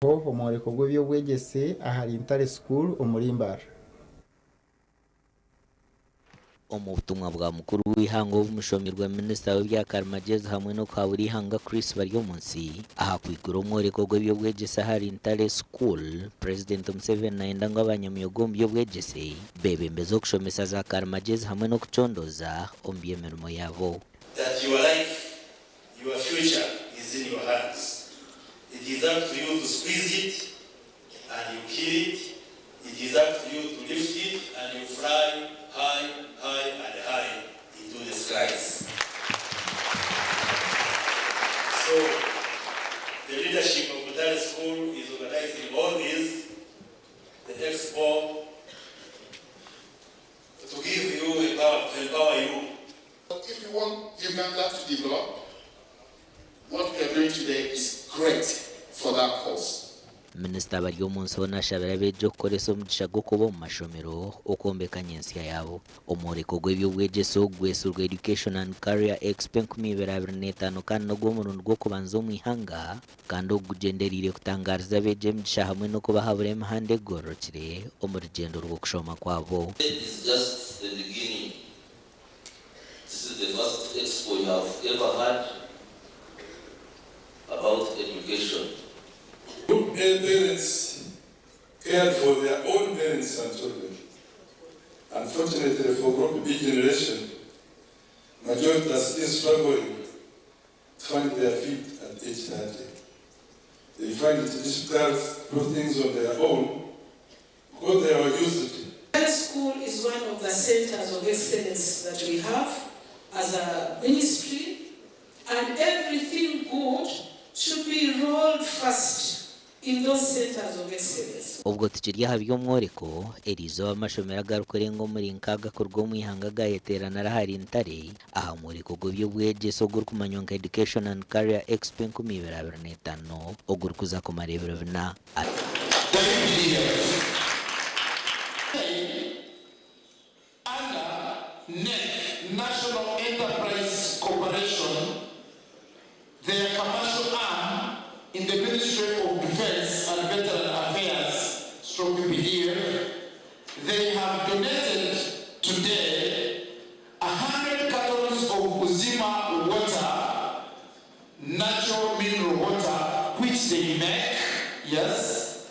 Omworeko gw'eby'obwegyese ahari Ntare School omuri Mbarara. Omu butumwa bwa mukuru w'eihanga obumushomirwe minisita w'ebya karimagyezi hamwe n'okuhabura eihanga Chris Baryomunsi aha kwigura omworeko gw'eby'obwegyese ahari Ntare School, Purezidenti Museveni nayenda ngu abanyamyoga omu by'obwegyese bebembeze okushomesa za karimagyezi hamwe n'okucondooza omu by'emirimo yaabo. That your life, your future is in your hands. It is up to you to squeeze it and you kill it. It is up to you to lift it and you fly high, high and high into the skies. So, the leadership of Mutare School is organizing all this, the expo, to give you a power, to empower you. If you want Uganda to develop, what we are doing today is great for that cause. Minisita Baryomunsi hoona ashabire abeegi okukoresa omugisha gw'okuba omu mashomero okwombeka nyentsya yaabo. Omworeko gw'eby'obwegyese ogu gwetsirwe Education and Career Expo 2025 kandi n'ogw'omurundi gw'okubanza omu ihanga kandi ogu gugyendereire kutangaariza abeegi emigisha hamwe n'okubahabura emihanda egororokire omu rugyendo rw'okushoma kwabo. It is just the beginning. This is the first expo you have ever had about education. Group A parents cared for their own parents and children. Unfortunately for Group B generation, majority are still struggling to find their feet at age 30. They find it difficult to do things on their own because they are used Ntare School is one of the centers of excellence that we have as a ministry, and everything good should be rolled first in those centers of excellence. Obwo tukiri aha by'omworeko, eriizooba amashomero agarikurenga omuri 60 kuruga omu ihanga gayeteerana ahari Ntare aha mworeko gw'eby'obwegyese ogurikumanywa nka Education and Career Expo 2025 ogurikuza kumara ebiro 4. The Under NEC, National Enterprise Corporation, their commercial arm in the Ministry of Defense and Veteran Affairs, stroke UPDF, they have donated today 100 cartons of Uzima water, natural mineral water, which they make, yes,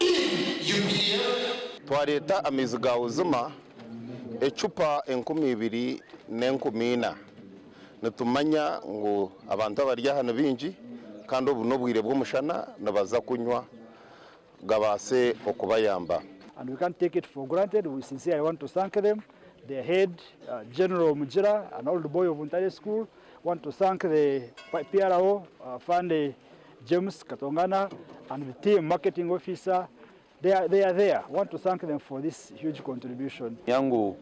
in UPDF. Twareeta amaizi ga Uzima ecupa 2400. Nitumanya ngu abantu abari aha ni baingi kandi obu n'obwire bw'omushana, nibaza kunywa gabaase okubayamba. And we can't take it for granted. We sincerely want to thank them. The head, General Mujira, an old boy of Ntare School, want to thank the PRO, Fande James Katongana, and the team marketing officer. They are there. Want to thank them for this huge contribution. Nyangu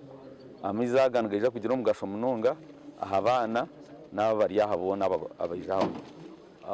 amaizi aga nigaija kugira omugasho munonga aha baana n'aba bari aha boona abaija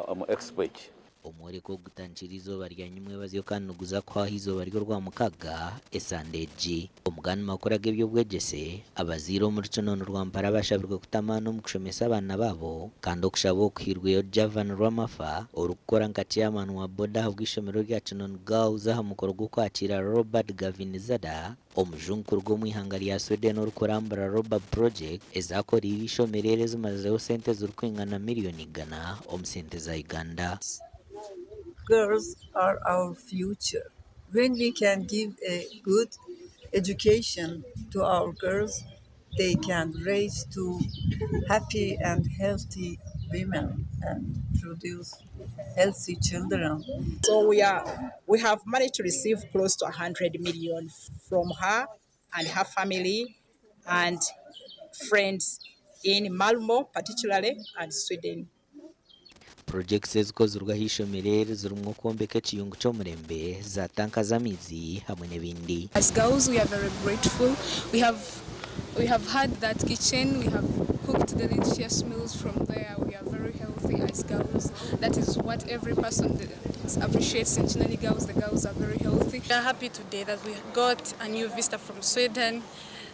omu expo egi. Omworeko ogutandikire izooba rya nyimwebazyo kandi niguza kuhwaho izooba ry'orwamukaga esande egi. Omugani makuru ag'eby'obwegyese, abazaire omuri Kinono Rwampara bashabirwe kuta amaani omu kushomesa abaana baabo kandi okushaba okuhirweyo Javan Rwamafa orikukora nka chairman wa board ahabw'eishomero rya Kinono Girls aha mukoro gw'okwakira Robert Gavinizada, omujungu kuruga omu ihanga rya Sweden orikurambura Robab Project ezakoreire eishomero eri ezimazireho sente zirikwingana miliyoni 100 omu sente za Uganda. Girls are our future. When we can give a good education to our girls, they can raise to happy and healthy women and produce healthy children. So we have managed to receive close to 100 million from her and her family and friends in Malmo particularly and Sweden. Projects ezikozirwe aha ishomero eri zirimu okwombeka ekiyungu ky'omurembe, za tanka z'amaizi hamwe n'ebindi. As girls, we are very grateful. We have had that kitchen. We have cooked delicious meals from there. We are very healthy as girls. That is what every person appreciates in Chinani Girls. The girls are very healthy. We are happy today that we got a new vista from Sweden,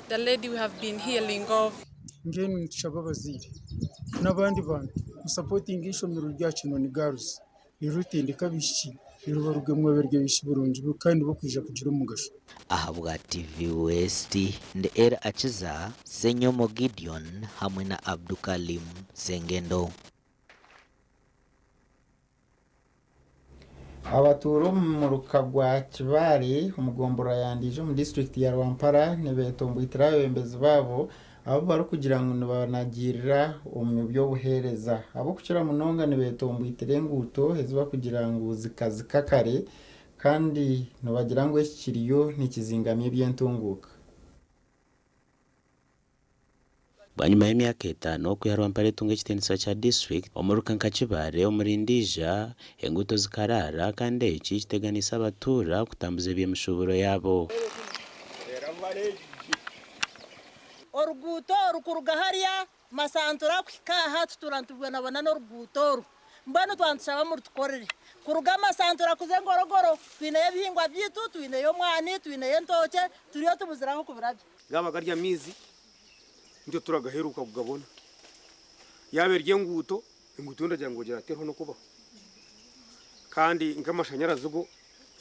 the lady we have been hearing of. Mbwenu nitushaba abazaire n'abandi bantu musupportinge ishomero rya Kinoni Girls, niritendeka abaishiki. Reero barugemu abeegi burungi kandi b'okwija kugira omugasho. Ahabwa TV West, ndi Era Akiza, Ssenyomo Gideon hamwe na Abdukalim Sengendo. Abatuura omu muruka gwa Kibaale omu gomborora ya Ndiija omu disiturikiti ya Rwampara nibetomboitira abeebembezi baabo abu barikugira ngu nibanagirira omu by'obuheereza. Ab'okukira munonga nibetomboitira enguuto ezi barikugira ngu zikazika kare kandi nibagira ngu eki kiriyo nikizingamya eby'entunguuka. Bwanyima y'emyaka etaano okwiha Rwampara etunga ekitiinisa kya disiturikiti, omuruka nka Kibaale omuri Ndiija, enguuto zikaraara kandi eki kiteganiise abatuura kutambuza eby'emishuuburo yaabo. Oruguuto oru kuruga hariya Masantura kuhika aha tutuura nitubonabona n'oruguuto oru. Mbwenu twaba nitushaba murutukorere. Kuruga Masantura kuza Engorogoro twineyo ebihingwa byaitu, twineyo omwani, twineyo entookye, turiyo tubuzire ah'okubirabya. Gaaba gari amaizi nitwe turagaheruka kugabona. Yaaba eri enguuto, enguuto yo ndagira ngu ogira teriho n'okubaho. Kandi nk'amashanyarazi go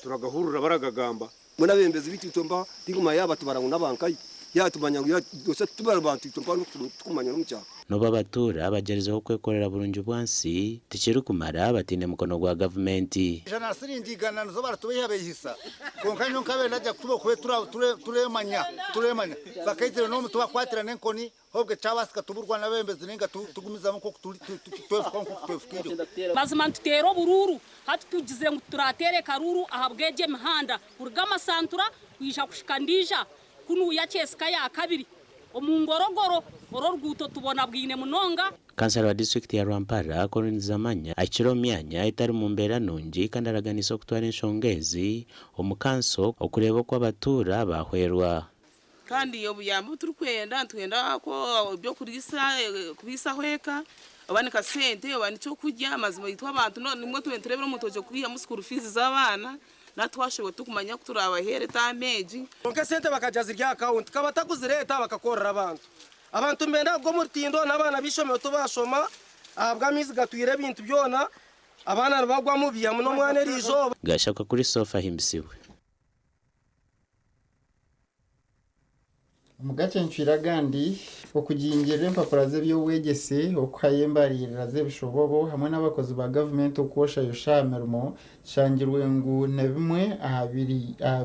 turagahurira baragagamba. Mbwenu abeebembezi baitu itwe mba tinkumanya yaaba batubara ngu n'abankahi, yaaba tumanya ngu busha tibari bantu itwe mpaho tikutumanya n'omu kyaro. N'obu abatuura bagyerizeho kwekorera burungi bwansi, tikirikumara bataine mukono gwa gavumenti. Ijana na siringi igana nizo baratubeihabeihisa kwonka nyowe nkabaire najya kutuba kube turemanya turemanya bakaizire n'omu tubakwatira n'enkoni hobwe kyabaasika tuburwa n'abeebembezi nainga tugumizamu nk'oku turi twefuka nk'oku twefukiire. Mazima nituteera oburuuru hati tugizire ngu turateere karuuru ahabw'egi emihanda kuruga Masantura kwija kuhika Ndiija kunuya Kyesika ya kabiri omu Ngorogoro oru oruguuto tubonabwine munonga. Kansara wa disiturikiti ya Rwampara, Collins Zamanya ahikire omu myanya etari mu mbeera nungi kandi araganiise okutwara enshonga ezi omu kanso okureeba oku abatuura baahwerwa. Kandi obuyambi obu turikwenda nitwenda ku eby'okuriisa kubiisaho eka oba ni kasente oba ni ky'okurya mazima itwe abantu nimwo turiyo nitureebera omuntu oija kwihamu school fees z'abaana na twashoberwa turikumanya oku turaabaheere term egi. Kwonka esente bakagira ziri aha akawunti ka batakuzireeta bakakorera abantu. Abantu nibenda kugwa omu rutindo n'abaana b'eishomero tibashoma ahabw'amaizi gatwire ebintu byona abaana nibagwamu bihamu n'omwana eriizooba. Gashakwa Christopher Ahimbisibwe. Omu gacencwire agandi, okugingirira empapura z'eby'obwegyese, okuhayo embaririra z'ebishobobo hamwe n'abakozi ba gavumenti okwoshayosha aha mirimo kishangirwe ngu ni bimwe aha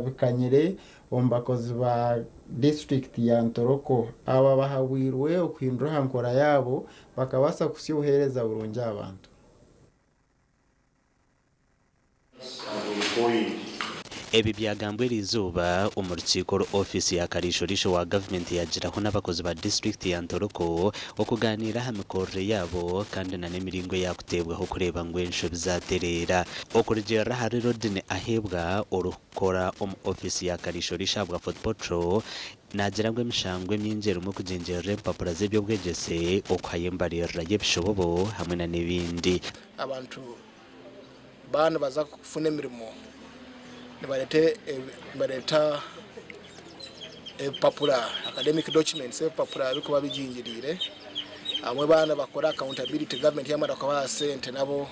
bikanyire omu bakozi ba disiturikiti ya Ntoroko. Aba bahabwirwe okuhindura aha nkora yaabo bakabaasa kuhisya obuheereza burungi aha bantu. Ebi byagambwa eriizooba omu rukiiko oru ofiisi ya Kariisho-riisho wa gavumenti yaagiraho n'abakozi ba disiturikiti ya Ntoroko okugaaniira aha mikorere yaabo kandi na n'emiringo eyaakuteebwaho kureeba ngu enshobi zaatereera. Okurugiirira ahari Rodney Aheebwa orikukora omu ofiisi ya Kariisho-riisho ahabwa Fort Portal, naagira ngu emishango emingi erimu okugyingyerera empapura z'eby'obwegyese, okuhayo embaririra y'ebishobobo hamwe na n'ebindi. Abantu baaba nibaza kufuna emirimo nibareeta ebipapura, academic documents, ebipapura birikuba bigingiriire. Abamwe baaba nibakora accountability gavumenti yaamara kubaha sente nabo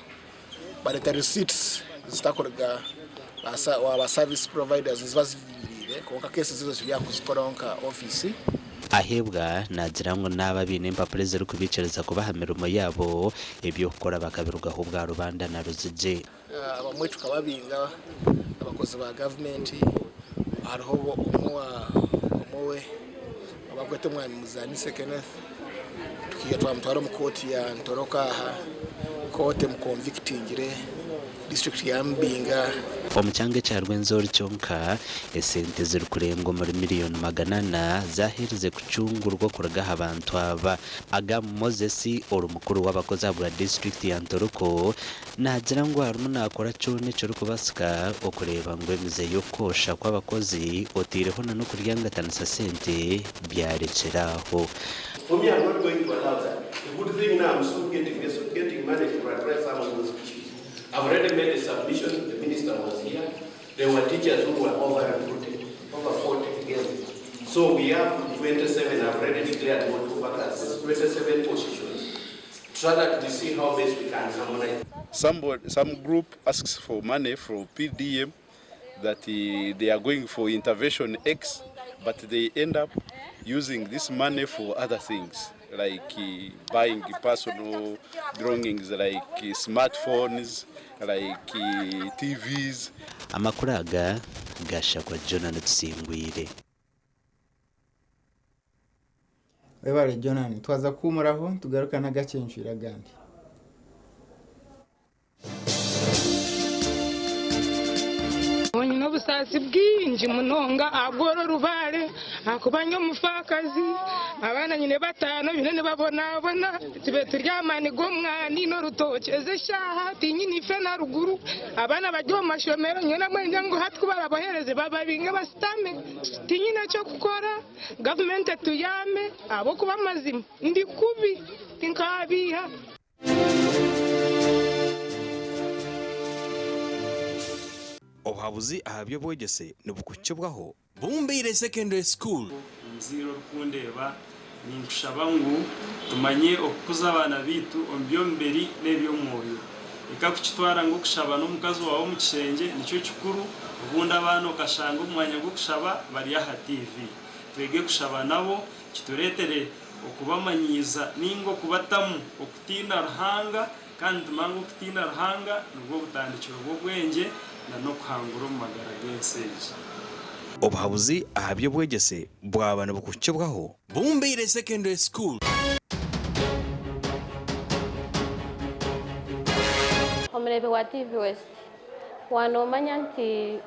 bareeta receipts zitakuruga aha service providers niziba zigingiriire kwonka cases ezo turi aha kuzikoraho nka ofiisi. Aheebwa naagira ngu n'abo abaine empapura ezirikubaikiriza kuba aha mirimo yaabo, eby'okukora bakabirugaho obwa rubanda na ruzigye. Abamwe tukababinga abakozi ba gavumenti hariho omwe abakweta omwami Muzanise Kenneth tukiija twamutwara omu kooti ya Ntoroka aha kooti emuconvictingire disiturikiti yamubinga. Omu kyanga ekya Rwenzori kyonka, esente ezirikurenga omuri miriyoni 400 zaaherize kucungurwa okuruga aha bantu aba. Agam Moses ori mukuru w'abakozi ahabwa disiturikiti ya Ntoroko naagira ngu arimu naakora kyona ekirikubaasika okureeba ngu emize y'okwosha kw'abakozi oteireho na n'okuryangatanisa sente byarekyera aho. For me, I'm not going to allow that. The good thing now, I'm soon getting, we're soon getting money to address some of those issues. I've already made a submission, the minister was here. There were teachers who were over-recruited, over 40 again. So we have 27, I've already declared what two vacancies, 27 positions. so that we see how best we can harmonize. Somebody, some group asks for money from PDM that they are going for intervention X, but they end up using this money for other things, like buying personal belongings like smartphones, like TVs. Amakuru aga gashakwa Jonah Tusingwire. Webale Jonan, twaza kuhumuraho tugaruka n'agacencwira agandi. Nyine obusaasi bwingi munonga ahabw'oru orubaare ahakuba ndi omufaakazi abaana nyine bataano biine nibabonabona tube turi amaani g'omwani n'orutookye ezi eshaaha tinyine ife na ruguru abaana bari omu mashomero nyowe namwe ngu hati ku barabohereze bababinge basitame tinyine eky'okukora gavumenti etuyambe ahabw'okuba amazima ndi kubi tinkabiiha. Obuhabuzi aha by'obwegyese nibukuhikibwaho Bumbeire Secondary School. Omuzaire orikundeeba, ninkushaba ngu tumanye okukuza abaana baitu omu by'omubiri n'eby'omwoyo. Reka kukitwara ngu okushaba n'omukazi waawe omu kishengye nikyo kikuru, obundi abaana okashanga omu mwanya gw'okushaba bari aha tiivi. Twege kushaba nabo kitureetere okubamanyiiza nainga okubatamu okutiina Ruhanga kandi nitumanya ngu okutiina Ruhanga nibwo butandikiro bw'obwengye n'okuhangura omu magara g'ensi egi. Obuhabuzi aha by'obwegyese bwaba nibukuhikibwaho Bumbeire Secondary School. Omureebi wa TV West, wanomanya nti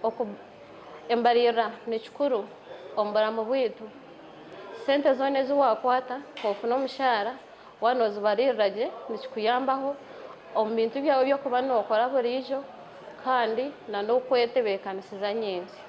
oku embaririra ni kikuru omu buramu bwaitu. Sente zoona ezi wakwata ofuna omushaara, waaba nozibaririra gye nikikuyambaho omu bintu byawe eby'okuba nokora buriijo kandi n'okwetebeekanisiza nyentsya.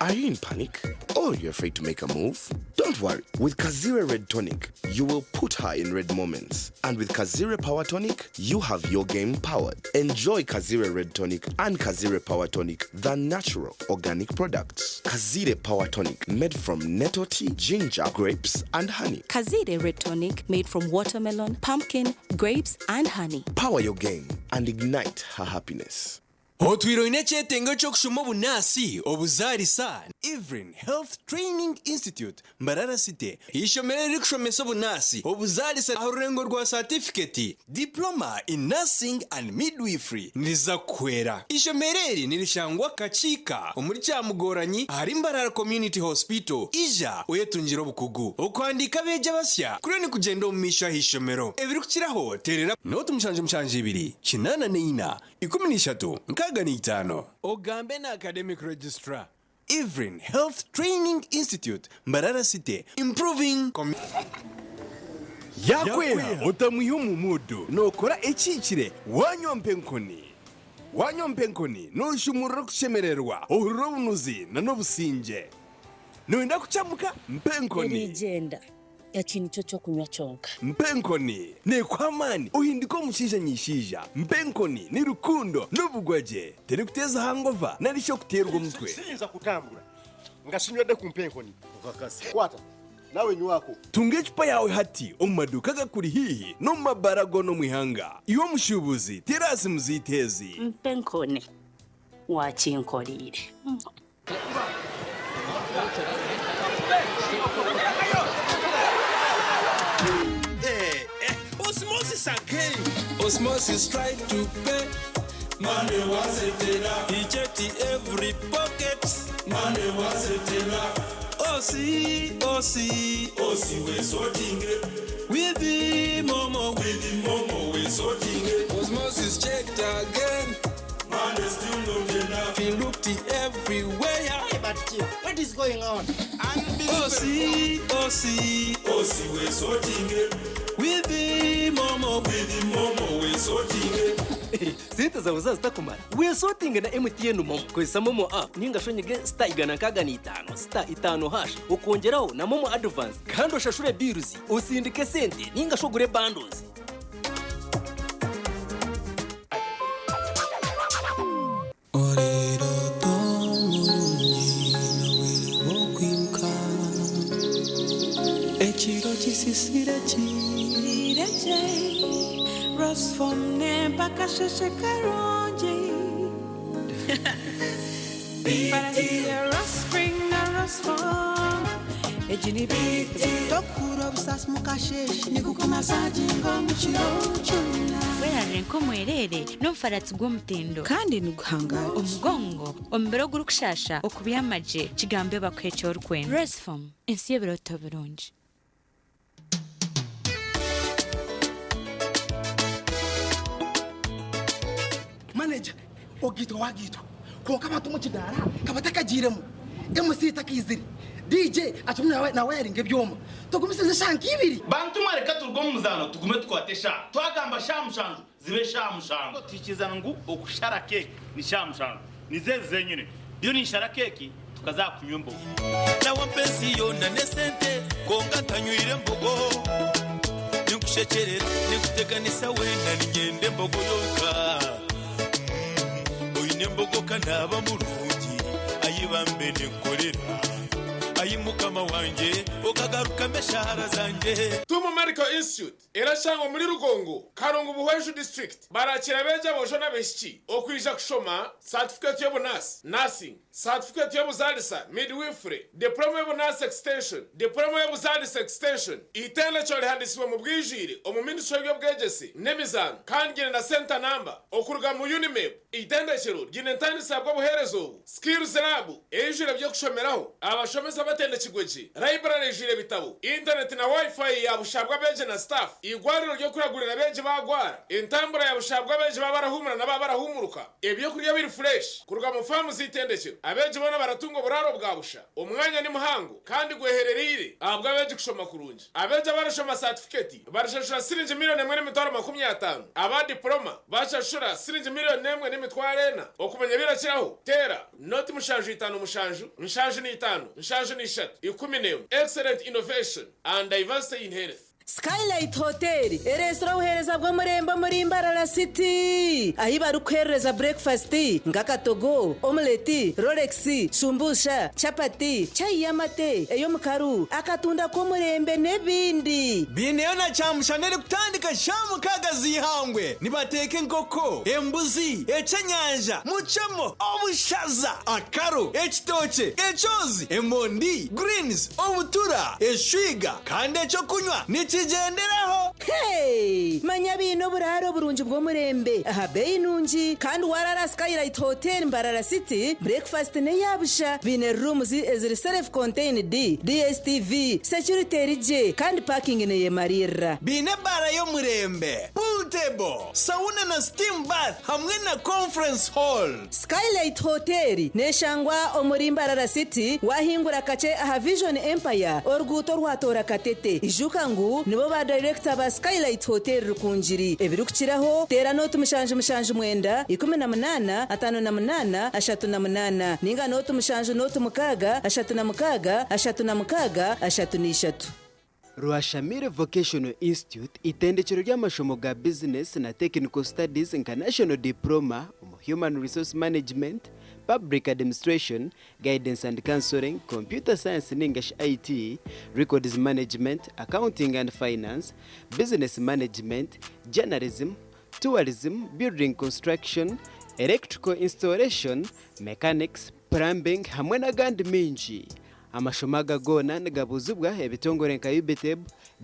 Are you in panic? Or you're afraid to make a move? Don't worry. With Kazire Red Tonic, you will put her in red moments. And with Kazire Power Tonic, you have your game powered. Enjoy Kazire Red Tonic and Kazire Power Tonic, the natural organic products. Kazire Power Tonic, made from nettle tea, ginger, grapes, and honey. Kazire Red Tonic made from watermelon, pumpkin, grapes, and honey. Power your game and ignite her happiness. Otwire oine ekyetengo ky'okushoma obunaasi, obuzaarisa, Evelyn Health Training Institute, Mbarara City, eishomero eririkushomesa obunaasi, obuzaarisa aha rurengo rwa saatifiketi, Diploma in Nursing and Midwifery, niriza kukuhwera. Eishomero eri nirishangwa Kakiika omuri Kyamugoranyi ahari Mbarara Community Hospital. Ija oyetungire obukugu. Okuhandiika abeegi abasya kuriyo nikugyenda omu maisho aha ishomero. Ebirikukiraho teerera nooti 772 84 13 65. Ogambe na Academic Registrar, Evelyn Health Training Institute, Mbarara City, Improving. Yakwera otamwiha omu muudu nookora ekihikire wanywa mpa enkoni. Wanywa mpa enkoni nooshumurura okushemererwa, ohurira obunuzi n'obusingye. Nooyenda kukyamuka? Mpa enkoni. Eriigyenda, eki nikyo ky'okunywa kyonka. Mpa enkoni neekuha amaani ohinduke omushaija nyishaija. Mpa enkoni ni rukundo n'obugwagye. Terikuteeza hangova nari shi okuteerwa omutwe. Siyinza kutambura nga sinywedde ku mpa enkoni. Kwata nawe nywako. Tunga ecupa yaawe hati omu maduuka agakuri haihi n'omu mabaara goona omu ihanga. Iwe omushuubuzi, teera aha simu zaitu ezi. Mpa enkoni waakinkoreire. Eh, eh, Osmosis again. Osmosis tried to pay. Money wasn't enough. He checked every pocket. Money wasn't enough. Osi, Osi, Osi, we're sorting it. With the momo, with the momo, we're sorting it. Osmosis checked again. Money still not enough. He looked everywhere. But Chief, what is going on? Osi, osi, osi we sorting. With the momo, with the momo we sorting. Sente zawe zazitakumara wesotinge na MTN MoMo. Kozesa MoMo app ninga shonyege *165 *5# ukongeraho na MoMo advance, kandi oshashure bills, usindike sente ninga shogure bundles. Ekiro kisisire kireje rosfom mpaka sheshe karungi tokura obusasi mukasheshe nikukumasaginga omukiro kyona. Werarire nk'omwerere n'omufaratsi gw'omutindo kandi niguhangara omugongo omubiri ogurikushasha okubyamagye kigambe bakuha ekyorikwenda. Resfom, ensi y'ebiroto birungi. Manager, ogitwa wagitwa konka abantu mukidara kabatakagiiremu, MC takaizire, DJ atumwe nawe nawe yaringa ebyoma, tugumisize shanka ibiri. Bantu mwareka turuge omu muzaano, tugume tukwate sha twagamba sha 7 zibe sha 7. Tukizana ngu okushara keki ni sha 7 nizezi zenyine byo ninshara keki tukazakunywa embogo. Nawa mpensi yona nesente konka ntanywire embogo, ninkushekyerera ninkuteganisa wena ninyenda embogo yonka. Oine embogo kanaba murungi ayibambe nenkorera ayi mukama wanje okagaruka meshahara zanje. Tumu Medical Institute erashangwa muri Rugongo, Karungu, Buhweju District. Barakira beja bosho n'abeshiki okwija kushoma certificate y'obunasi nursing, certificate y'obuzalisa midwifery, diploma y'obunasi extension, diploma y'obuzalisa extension. Itendekero rihandisibwe mu bwijire omu ministry y'ebyobwegyese n'emizaano, kandi ryine na center number okuruga mu UNIMEP. Itendekero ryine entandisa bw'obuheereza obu: skills lab eijire by'okushomeraho, abashomesa batendekirwe, library ijire ebitabo, internet na wifi yabushabwa abeegi na staff, igwariro ryokuragurira abeegi bagwara, entambura yabushabwa abeegi baba barahumura naba barahumuruka, ebyokurya biri fresh kuruga mu famu z'itendekero. Abeegi bona baratunga oburaro bwa busha. Omwanya ni muhango kandi gweherereire ahabwa abeegi kushoma kurungi. Abeegi abarashoma certificate barashashura siringi 1,050,000, aba diploma bashashura siringi 1,040,000. Okumanya birakiraho tera 075 7 7 73 11. Excellent innovation and diversity in health. Skylight Hotel eresura obuheereza bw'omurembe muri Mbarara City, ahi barikuherereza breakfast nk'akatogo, omelette, rolex, shumbusha, chapati, chai y'amate ey'omukaru, akatunda k'omurembe n'ebindi. Bineyo na kyamushana erikutandika sha 6 z'ihangwe. Nibateeka enkoko, embuzi, ekyenyanja, mucemo, obushaza, akaro, ekitookye, ekyozi, emondi, greens, obutura, eshwiga, kandi ekyokunywa nikigenderaho. Hey! Manya biine oburaro oburungi bw'omurembe aha beyi nungi, kandi warara Skylight Hotel Mbarara City, breakfast neyabusha. Biine rooms eziri self contained, DSTV, security erigye, kandi parking neyemarira. Biine ebara y'omurembe, pool table, sauna na steam bath, hamwe na conference hall. Skylight Hotel neshangwa omuri Mbarara City, wahingura kache aha Vision Empire, oruguuto rwatora Katete. Ijuka ngu nibo ba director ba Skylight Hotel Rukungiri. Ebirikukiraho tera 077 918 58 38 ninga 076 36 36 33. Rwashamire Vocational Institute, itendekero ry'amashomo ga business na technical studies nka National Diploma omu Human Resource Management, Public Administration, Guidance and Counseling, Computer Science ningash IT, Records Management, Accounting and Finance, Business Management, Journalism, Tourism, Building Construction, Electrical Installation, Mechanics, Plumbing hamwe n'agandi mingi. Amashomo aga goona nigabuzibwa ebitongore nka UBTEB,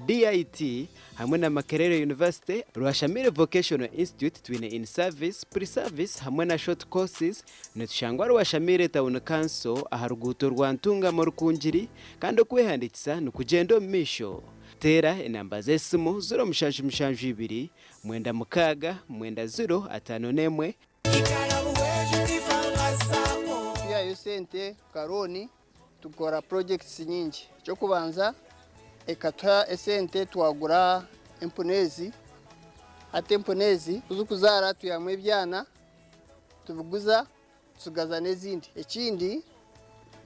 DIT hamwe na Makerere University. Rwashamire Vocational Institute twine in service, pre-service hamwe na short courses. Nitushangwa Rwashamire Town Council aha ruguuto rwa Ntungamo Rukungiri, kandi okwehandikisa nikugenda omu maisho. Teera enamba z'esimu 0772 96 9051. Tuyayo sente karoni. Tukora projects nyingi. Ekyokubanza ekatuha esente twagura empunu ezi. Hati empunu ezi tuzikuzaara twihamu ebyana tubiguza tusigaza n'ezindi. Ekindi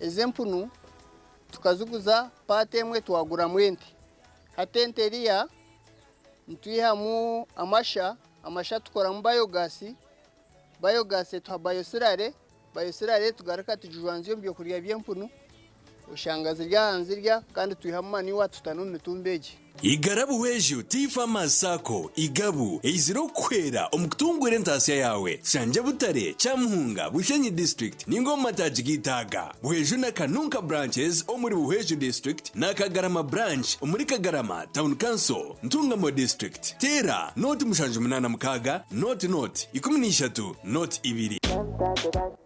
ezi empunu tukaziguza part emwe twaguramu ente. Hati ente eriya nitwihamu amasha, amasha tukoramu biogas, biogas etuha bioslurry, bioslurry tugaruka tugijwanzya omu byokurya by'empunu, oshanga ziri aha nizirya kandi twihamu manure tuta n'omu mitumba egi. Igara Buhweju Tea Farmers Sacco, Igabu, eizire okukuhwera omu kutunguura entaasya yaawe. Tushangye Butare, Kyamuhunga, Bushenyi District ninga omu mataagi g'eitaaga. Buhweju na Kanunka Branches omuri Buhweju District na Kagarama Branch omuri Kagarama Town Council, Ntungamo District. Teera nooti 786 nooti nooti 13 nooti 2.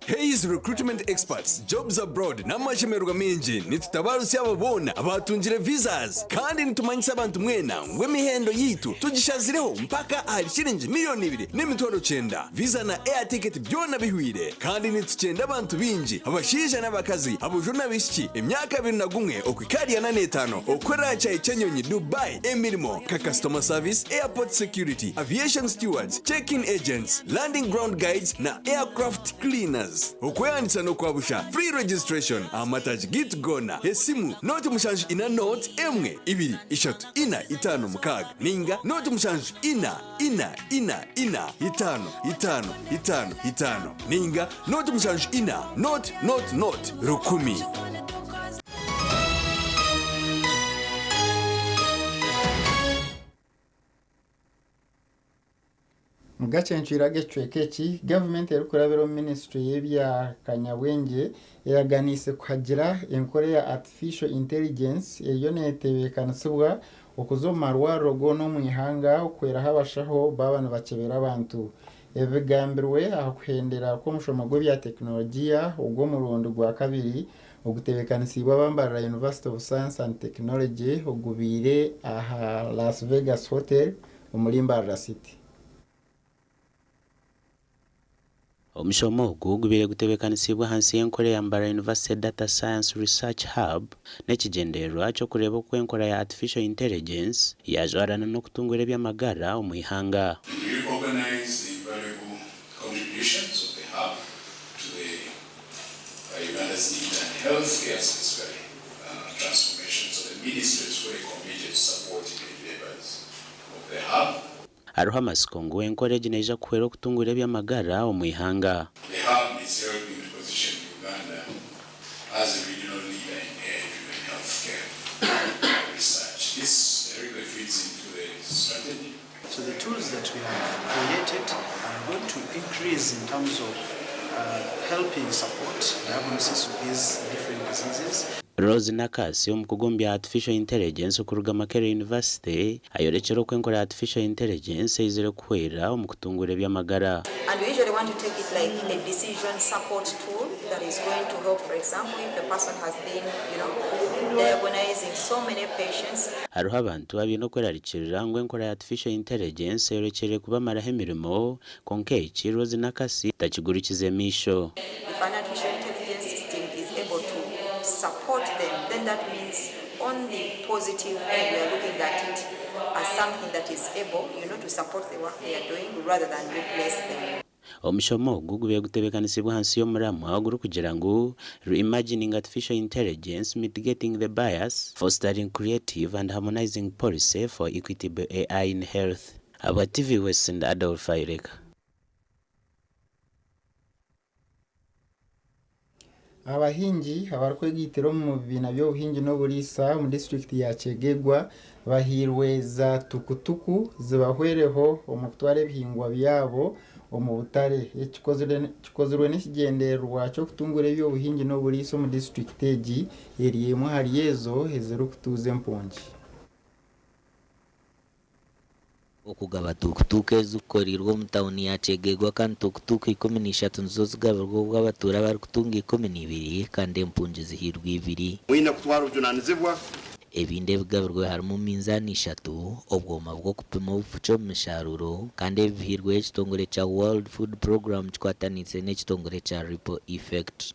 Hays Recruitment Experts, Jobs Abroad n'amashemererwa maingi nitutabarutsya abo boona abaatungire visas kandi nitumanyisa abantu mwena ngu emihendo yaitu tugishazireho mpaka ahari shiringi miriyoni 2,900. Visa na air ticket byona bihwire kandi nitukyenda abantu baingi abashaija n'abakazi, aboojo n'abaishiki emyaka 21 okuhika ahari 45 okukorera aha kyayi ky'enyonyi Dubai emirimo nka customer service, airport security, aviation stewards, check-in agents, landing ground guides na aircraft cleaners. Okwehandiikisa n'okwa busha, free registration, aha mataagi gaitu goona. Esimu, nooti 7 4 0 1 2 3 4 5 6 ninga nooti 7 4 4 4 4 5 5 5 5 ninga nooti 7 4 0 0 0 1000. Mugacencwire ag'ekicweka eki, gavumenti erikurabira omu minisiture y'ebya kanyabwengye eraganiise kuhagira enkora eya Artificial Intelligence eriyo netebeekanisibwa okuza omu marwariro goona omu ihanga okuhweraho abashaho baaba nibakyebera abantu. Ebi bigambirwe aha kuhendera kw'omushomo gw'ebya tekinologiya ogw'omurundi gwakabiri ogutebeekanisiibwe aba Mbarara University of Science and Technology ogubaire aha Las Vegas Hotel omuri Mbarara City. Omushomo ogu gubaire gutebeekanisiibwe ahansi y'enkora ya Mbarara University Data Science Research Hub n'ekigyendererwa ky'okureeba oku enkora ya Artificial Intelligence yaajwarana n'okutungura eby'amagara omu ihanga. We recognize the invaluable contributions of the hub to the Uganda's digital and healthcare specifically transformation. So the ministry is fully committed to supporting the endeavors of the hub. Hariho amatsiko ngu enkora egi neija kuhwera okutungura eby'amagara omu ihanga. The hub is helping to position Uganda as a regional leader in AI-driven healthcare research. This really fits into the strategy. So the tools that we have created are going to increase in terms of helping support diagnosis of these different diseases. Rose Nakasi omukugu omu bya Artificial Intelligence okuruga Makerere University ayorekire oku enkora ya Artificial Intelligence eizire kuhwera omu kutunguura eby'amagara. And we usually want to take it like a decision support tool that is going to help, for example, if a person has been diagnosing so many patients. Hariho abantu abaine okwerarikirira ngu enkora ya Artificial Intelligence eyorekire kubamaraho emirimo kwonka eki Rose Nakasi takigurikize maisho. If an artificial intelligence system is able to support them, then that means on the positive end, we are looking at it as something that is able to support the work they are doing rather than replace them. Omushomo ogu gubaire gutebeekanisiibwe ahansi y'omuramwa ogurikugira ngu Reimagining Artificial Intelligence, Mitigating the Bias, Fostering Creative and Harmonizing Policy for Equitable AI in Health. Aba TV West and Adolf Aireka. Abahingi abarikwegaitira omu bibiina by'obuhingi n'oburiisa omu disitulikiti ya Kyegegwa bahairwe za tukutuku zibahwereho omu kutwara ebihingwa byabo omu butare. Eki kikozirwe n'ekigyendererwa ky'okutungura eby'obuhingi n'oburiisa omu disitulikiti egi eri emwe ahari ezo ezirikutuuza empungi. Okugaba tukutuku ezikukorirwe omu tawuni ya Kyegegwa kandi tukutuku 13 nizo zigabirwe obwo abatuura barikutunga 12 kandi empungi zihirwe 2. Mwine kutwara obujunanizibwa. Ebindi ebigabirwe harimu minzaani 3, obwoma bw'okupima obufuki omu misharuro kandi ebi bihirweho ekitongore kya World Food Program kikwataniise n'ekitongore kya Ripple Effect.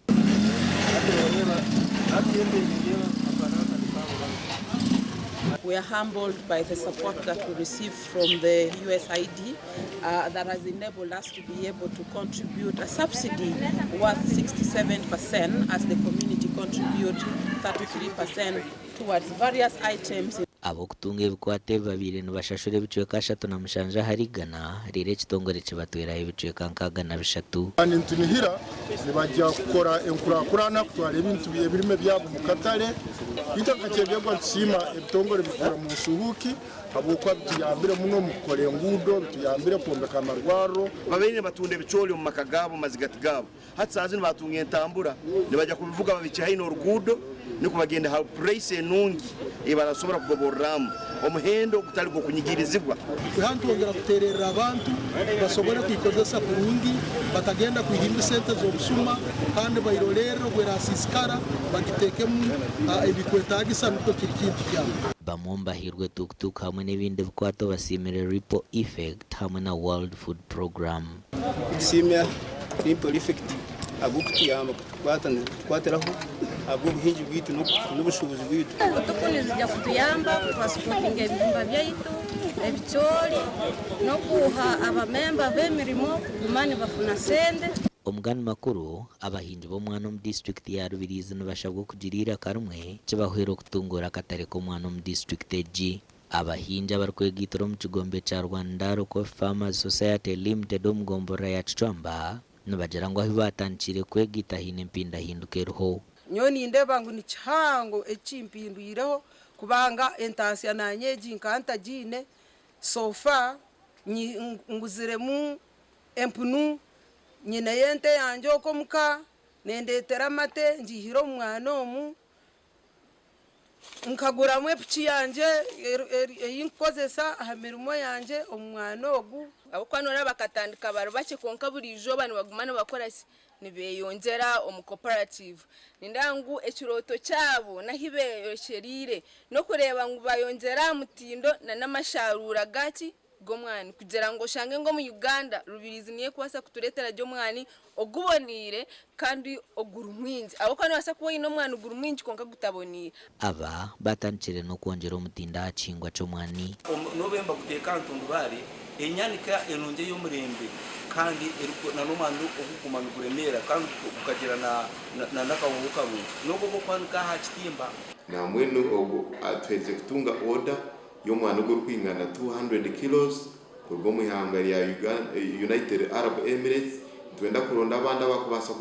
We are humbled by the support that we received from the USAID that has enabled us to be able to contribute a subsidy worth 67% as the community contribute 33% towards various items. Ab'okutunga ebikwato ebi babaire nibashashura ebicweka 37 ahari igana, reero ekitongore kibatweraho ebicweka 63. Kandi nitunihira nibajya kukora enkurakurana kutwara ebintu ebirime byabo mu katare. Itwe nka Kyegegwa nitusiima ebitongore bikukora mu nsuhuuki habwokuba bituyambire muno mu kukora enguudo, bituyambire kwombeka amarwariro. Babaire nibatunda ebicoori omu maka gaabo, omu mazigati gaabo. Hati saaha zinu baatunga entambura, nibajya kubivuga babikye haihi n'oruguudo nikwo bagende ha purayisi enungi ei barasobora kugoborramu omuhendo ogutali gw'okunyigirizibwa. Hanu twongera kuteererra abantu basobole kwikozesa kurungi, batagenda kwihimba sente z'obusuma kandi bairolerre obw'erasiisikara bagiteekemu ebikwetaagisa nukwo kiri kintu kyabo. Bamwe omu bahairwe tukutuku hamwe n'ebindi bikwato basiimire Ripple Effect hamwe na World Food Programme. Nitusiima Ripple Effect ahabw'okutuyamba kutukwatiraho ahabw'obuhingi bwaitu n'obushuubuzi bwaitu. Tukutuku nizija kutuyamba kutransportinga ebihimba byaitu, ebicoori n'okuha abamemba b'emirimo kuguma nibafuna sente. Omugani makuru, abahingi b'omwana omu disiturikiti ya Rubirizi nibashabwa okugira eiraka rimwe kibahwera okutunguura akatare k'omwana omu disiturikiti egi. Abahingi abarikwegaitira omu kigombe kya Rwandaro Coffee Farmers Society Limited omu gomborora ya Kicwamba nibagira ngu ahu baatandikire kwegaita haine empindahinduka eriho. Nyowe nindeeba ngu ni kihango ekimpindwireho kubanga entaasya naanye egi nkaba ntagiine, so far nguziremu empunu, nyineyo ente yangye okwo omuka, nendeetera amate ngiihire omu mwana omu, nkaguramu epiki yangye ei nkukozesa aha mirimo yangye omu mwana ogu. Ahabw'okuba noreeba bakatandika bari bakye kwonka buri izooba nibaguma nibakora ki? Nibeyongyera omu cooperative. Nindeeba ngu ekirooto kyabo n'ahu beyorekyereire n'okureeba ngu bayongyera aha mutindo n'amasharuura gaki? G'omwani. Kugira ngu oshange ngu omu Uganda Rubirizi niyo erikubaasa kutureetera gye omwani oguboneire kandi oguri mwingi ahabw'okuba noobaasa kuba oine omwani guri mwingi kwonka gutaboneire. Aba batandikire n'okwongyera omutindo aha kihingwa ky'omwani. N'obu nibaguteeka aha ntundubaare, enyanika enungi ey'omurembe kandi n'omwani ogurikuguma niguremeera kandi gukagira n'akahooho karungi n'ogwo ogw'okwanika aha kitimba. Nambwenu ogwo atuherize kutunga oda y'omwani ogurikwingana 200 kilos kuruga omu ihanga rya United Arab Emirates. Nitwenda kuronda abandi abakubaasa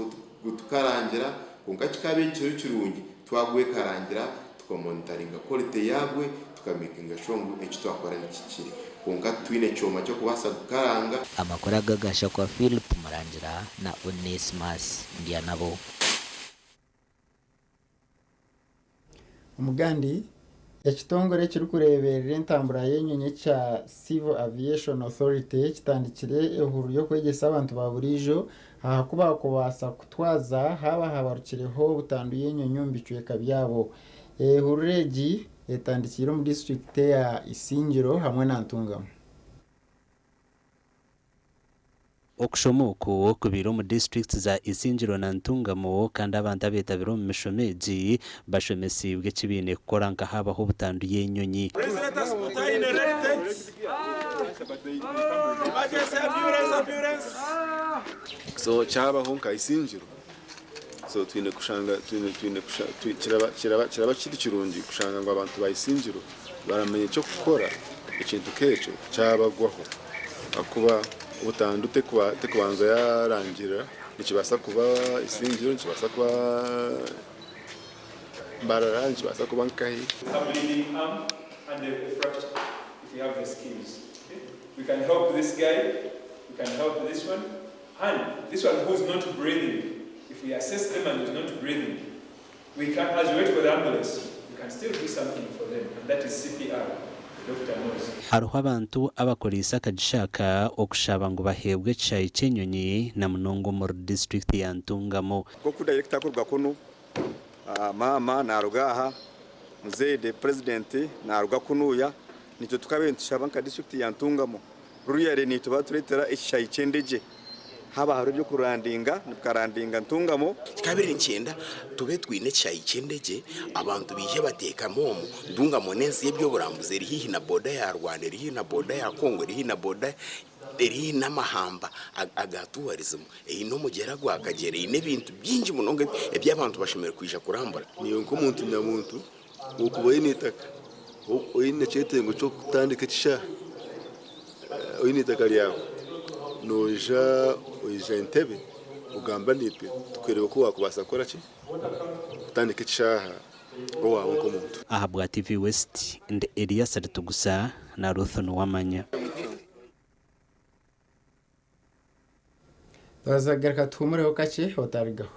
kutukarangira kwonka kikaba ekiro kirungi twagwekarangira tukamonitaringa quality yagwe tukamakinga sure ngu eki twakora nikikire kwonka titwine kyoma ky'okubaasa kukaranga. Amakuru aga gashakwa Philip Murangira na Onesmus Ndyanabo. Omugandi, ekitongore ekirikureeberera entambura y'enyonyi ekya Civil Aviation Authority kitandikire ehururu y'okwegyesa abantu ba buriijo aha ku baakubaasa kutwaza haaba habarukireho butandu y'enyonyi omu bicweka byabo. Ehururu egi etandikiire omu disiturikiti eya Isingiro hamwe na Ntungamo. Okushoma oku kubaire omu disiturikiti za Isingiro na Ntungamo kandi abantu abetabire omu mishomo egi bashomesiibwe eki baine kukora nka haabaho obutandu y'enyonyi. So kyabaho nka Isingiro, so twine kushanga twine twine kusha twi kiraba kiraba kiraba kiri kirungi kushanga ngu abantu ba Isingiro baramanya eky'okukora ekintu nk'ekyo kyabagwaho ahakuba obutandu tekuba tekubanza yarangirira nikibaasa kuba Isingiro nikibaasa kuba Mbarara nikibaasa kuba nkahi. A bleeding arm and a fracture if you have the skills. Okay? We can help this guy, we can help this one, and this one who's not breathing. If we assess them and is not breathing, we can, as we wait for the ambulance, we can still do something for them, and that is CPR. The doctor knows. Hariho abantu abakoreise akagisha aka okushaba ngu baheebwe ekishaayi ky'enyonyi na munonga omuri disiturikiti ya Ntungamo. Nk'oku dayirekita arikuruga kunu, maama naaruga aha, muzeeyi the president naaruga kunuuya, naitwe tukabaire nitushaba nka disiturikiti ya Ntungamo, ruriyare naitwe baatureetera ekishaayi ky'endegye. Haba hariho eby'okurandinga nitukarandinga Ntungamo. Kikabire nikyenda tube twine ekishaayi ky'endegye abantu baije bateekame omu Ntungamo n'ensi y'eby'oburambuzi eri haihi na boda ya Rwanda, eri haihi na boda ya Congo, eri haihi na boda eri haihi n'amahamba aga tourism, eine omugyera gwa Kagyera, eine ebintu bingi munonga ebi abantu bashemereire kwija kurambura. Naiwe nk'omuntu nyamuntu okuba oine eitaka, oine ekyetengo ky'okutandika ekishaayi, oine eitaka ryawe, noija oija Entebbe ogamba naitwe tukureebe oku waakubaasa kukora ki? Kutandika ekishaaha owaawe nk'omuntu. Ahabwa TV West, ndi Elias Ritugusa na Ruth Nuwamanya. Twaza kugaruka tuhumureho kakye otarigaho.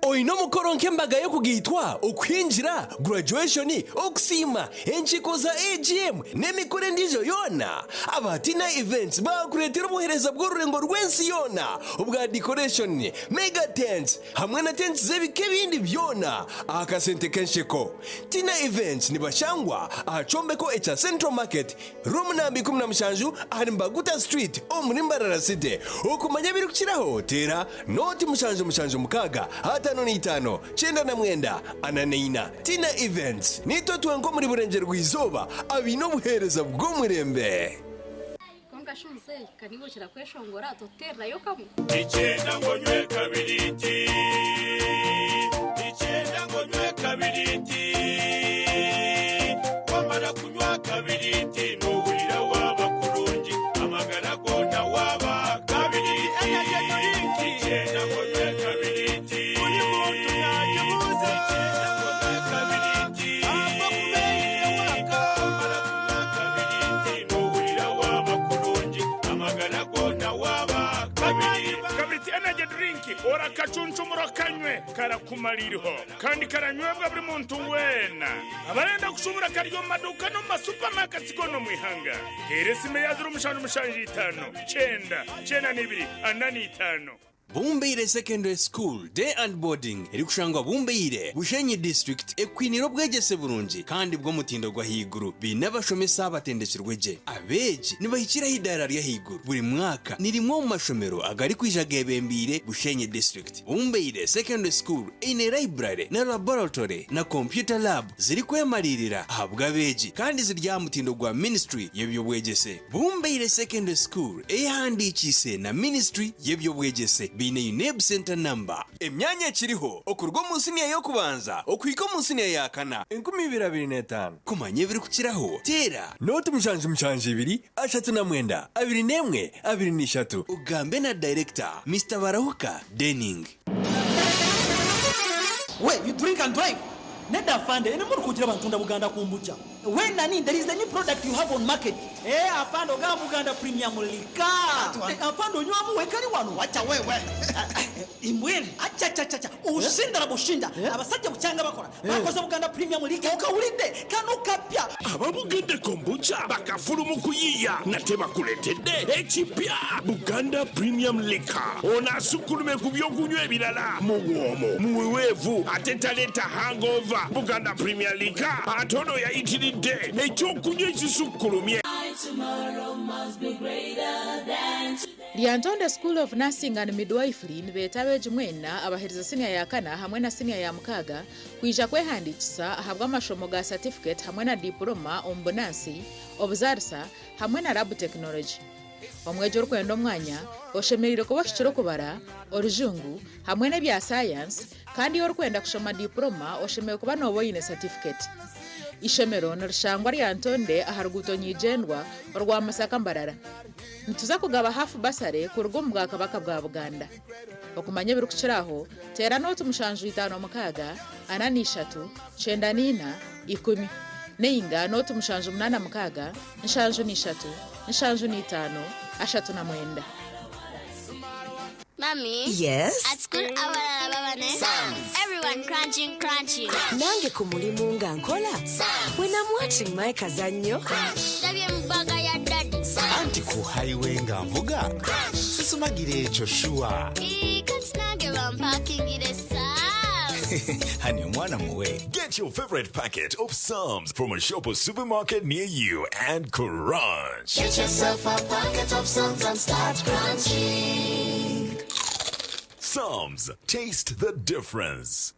Oine omukoro nk'embaga y'okugaitwa, okuhingira, graduation, okusiima, enkiiko za AGM n'emikoro endiijo yoona? Aba Tina Events baakureetera obuheereza bw'orurengo rw'ensi yoona obwa decoration, mega tents hamwe na tents z'ebika ebindi byona aha kasente k'ensheko. Tina Events nibashangwa aha kyombeko ekya Central Market, Room namba 17 ahari Mbaguta Street omuri Mbarara City. Okumanya ebirikukiraho teera nooti 776 55 99 44. Tina Events, Niitwe twenka omuri Burengyerwa-izooba abaine obuheereza bw'omurembe. Kwonka shi muzeeyi, ka niiwe okira kweshongora, totuteererayo kamwe? Nikyenda ngu onywe kabiriti. Nikyenda ngu onywe kabiriti. Wamara kunywa kabiriti nohurira waaba kurungi, amagara goona waaba kabiriti. Energy drink. Nikyenda ngu onywe kabiriti. Buri muntu nagibuuza. Nikyenda ngu onywe kabiriti. Ahabw'okuba eine waaka. Wamara kunywa kabiriti nohurira waaba kurungi, amagara goona waaba kabiriti. Kabiriti Energy Drink orakacuncumura okanywe karakumara iriho kandi karanywebwa buri muntu weena. Abarenda kushubura kari omu maduuka n'omu masupamaketi goona omu ihanga. Teera esimu eya 0775 9 92 45. Bumbeire Secondary School Day and Boarding erikushangwa Bumbeire, Bushenyi District ekwiniire obwegyese burungi kandi bw'omutindo gw'ahaiguru. Baine abashomesa abatendekirwe gye. Abeegi nibahikira aha idaara ry'ahaiguru buri mwaka. Ni rimwe omu mashomero agarikwija geebembeire Bushenyi District. Bumbeire Secondary School eine library na laboratory na computer lab zirikwemariirira ahabw'abeegi kandi ziri aha mutindo gwa Ministry y'eby'obwegyese. Bumbeire Secondary School eyehandiikiise na Ministry y'eby'obwegyese baine UNEB Centre Number. Emyanya ekiriho okuruga omu siniya y'okubanza okuhika omu siniya ya kana. 2025. Kumanya ebirikukiraho, teera nooti 772 39 21 23 ogambe na Director, Mister Barahuka Denning. We you drink and drive? Nedda afande eno emotoka ogiraba ntunda Buganda kombucha. We nani there is a new product you have on market. Eh afande ogamba Buganda premium liquor. Eh, afande onywamu wekali wano. Wacha wewe. Imbwenu achachachacha oshinda na bushinda abasajja bukyanga bakola bakoze Buganda premium liquor okawulidde kano kapya. Aba Buganda Kombucha bakafulu mu kuyiiya nate bakuleetedde ekipya Buganda Premium Liquor. Ono asukkulumye ku by'okunywa ebirala, muwoomu, muweweevu ate taleeta hangover. Buganda Premier Liquor ate ono yayitiridde eky'okunywa ekisukkulumye. Lyantonde School of Nursing and Midwifery nibeeta abeegi mwena abaherize siniya ya kana hamwe na siniya ya mukaaga kwija kwehandiikisa ahabw'amashomo ga satifiketi hamwe na dipuloma omu bunansi, obuzaarisa hamwe na lab technology. Omwegi orikwenda omwanya oshemereire kuba ohikire okubara, Orujungu hamwe n'ebya sayansi kandi orikwenda kushoma dipuloma oshemereire kuba nooba oine satifiketi. Eishomero nirishangwa Lyantonde aha ruguuto nyigyendwa orwa Masaka Mbarara. Nituza kugaba hafu basare kuruga omu Bwakabaka bwa Buganda. Okumanya ebirikukira aho, teera nooti 756 43 94 10 nainga nooti 786 73 75 39. Mummy. Yes? At school abalala baba ne Everyone crunching crunching. Nange ku mulimu nga nkola. When I'm watching my kazannyo. Ndabye mu bag ya daddy. Anti ku highway nga nvuga. Sisumagira ekyo sure. Ii, kati nange bampakingire sam. Hani omwana muwe. Get your favorite packet of Psalms from a shop or supermarket near you and crunch. Get yourself a packet of Psalms and start crunching. Psalms, taste the difference.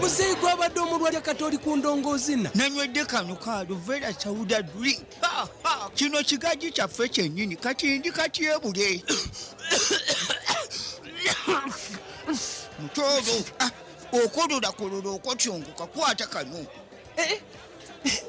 Muzeeyi gwabadde omulwadde kati oli ku ndongoozina. Nanywedde kano ka Luvera Sauda drink. Ha, ha, kino kigaji kyaffe kyennyini kati ndi katyebule. Mutoolo, ah, okololakololo okotyongoka kwata kano. Eh, eh,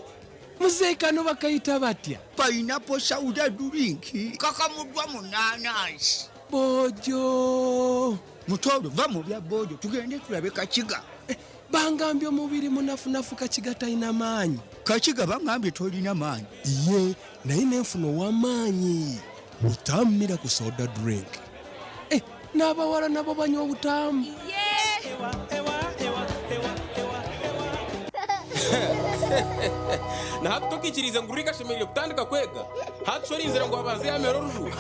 muzeeyi kano bakayita batya? Pineapple Sauda drink kakamuddwa mu naanansi. Boojo. Mutoolo, va mu bya boojo tugende tulabe Kakiga. Eh, bangambye omubiri munafunafu Kakiga talina maanyi. Kakiga bangambye tolina maanyi. Ye naye nenfuna ow'amaanyi. Butamu miracle soda drink. Eh, n'abawala nabo banywa obutamu. Na hati tokikirize ngu rurika ashemereire kutandika kwega hati shorinzire ngu abanze yamera oruju.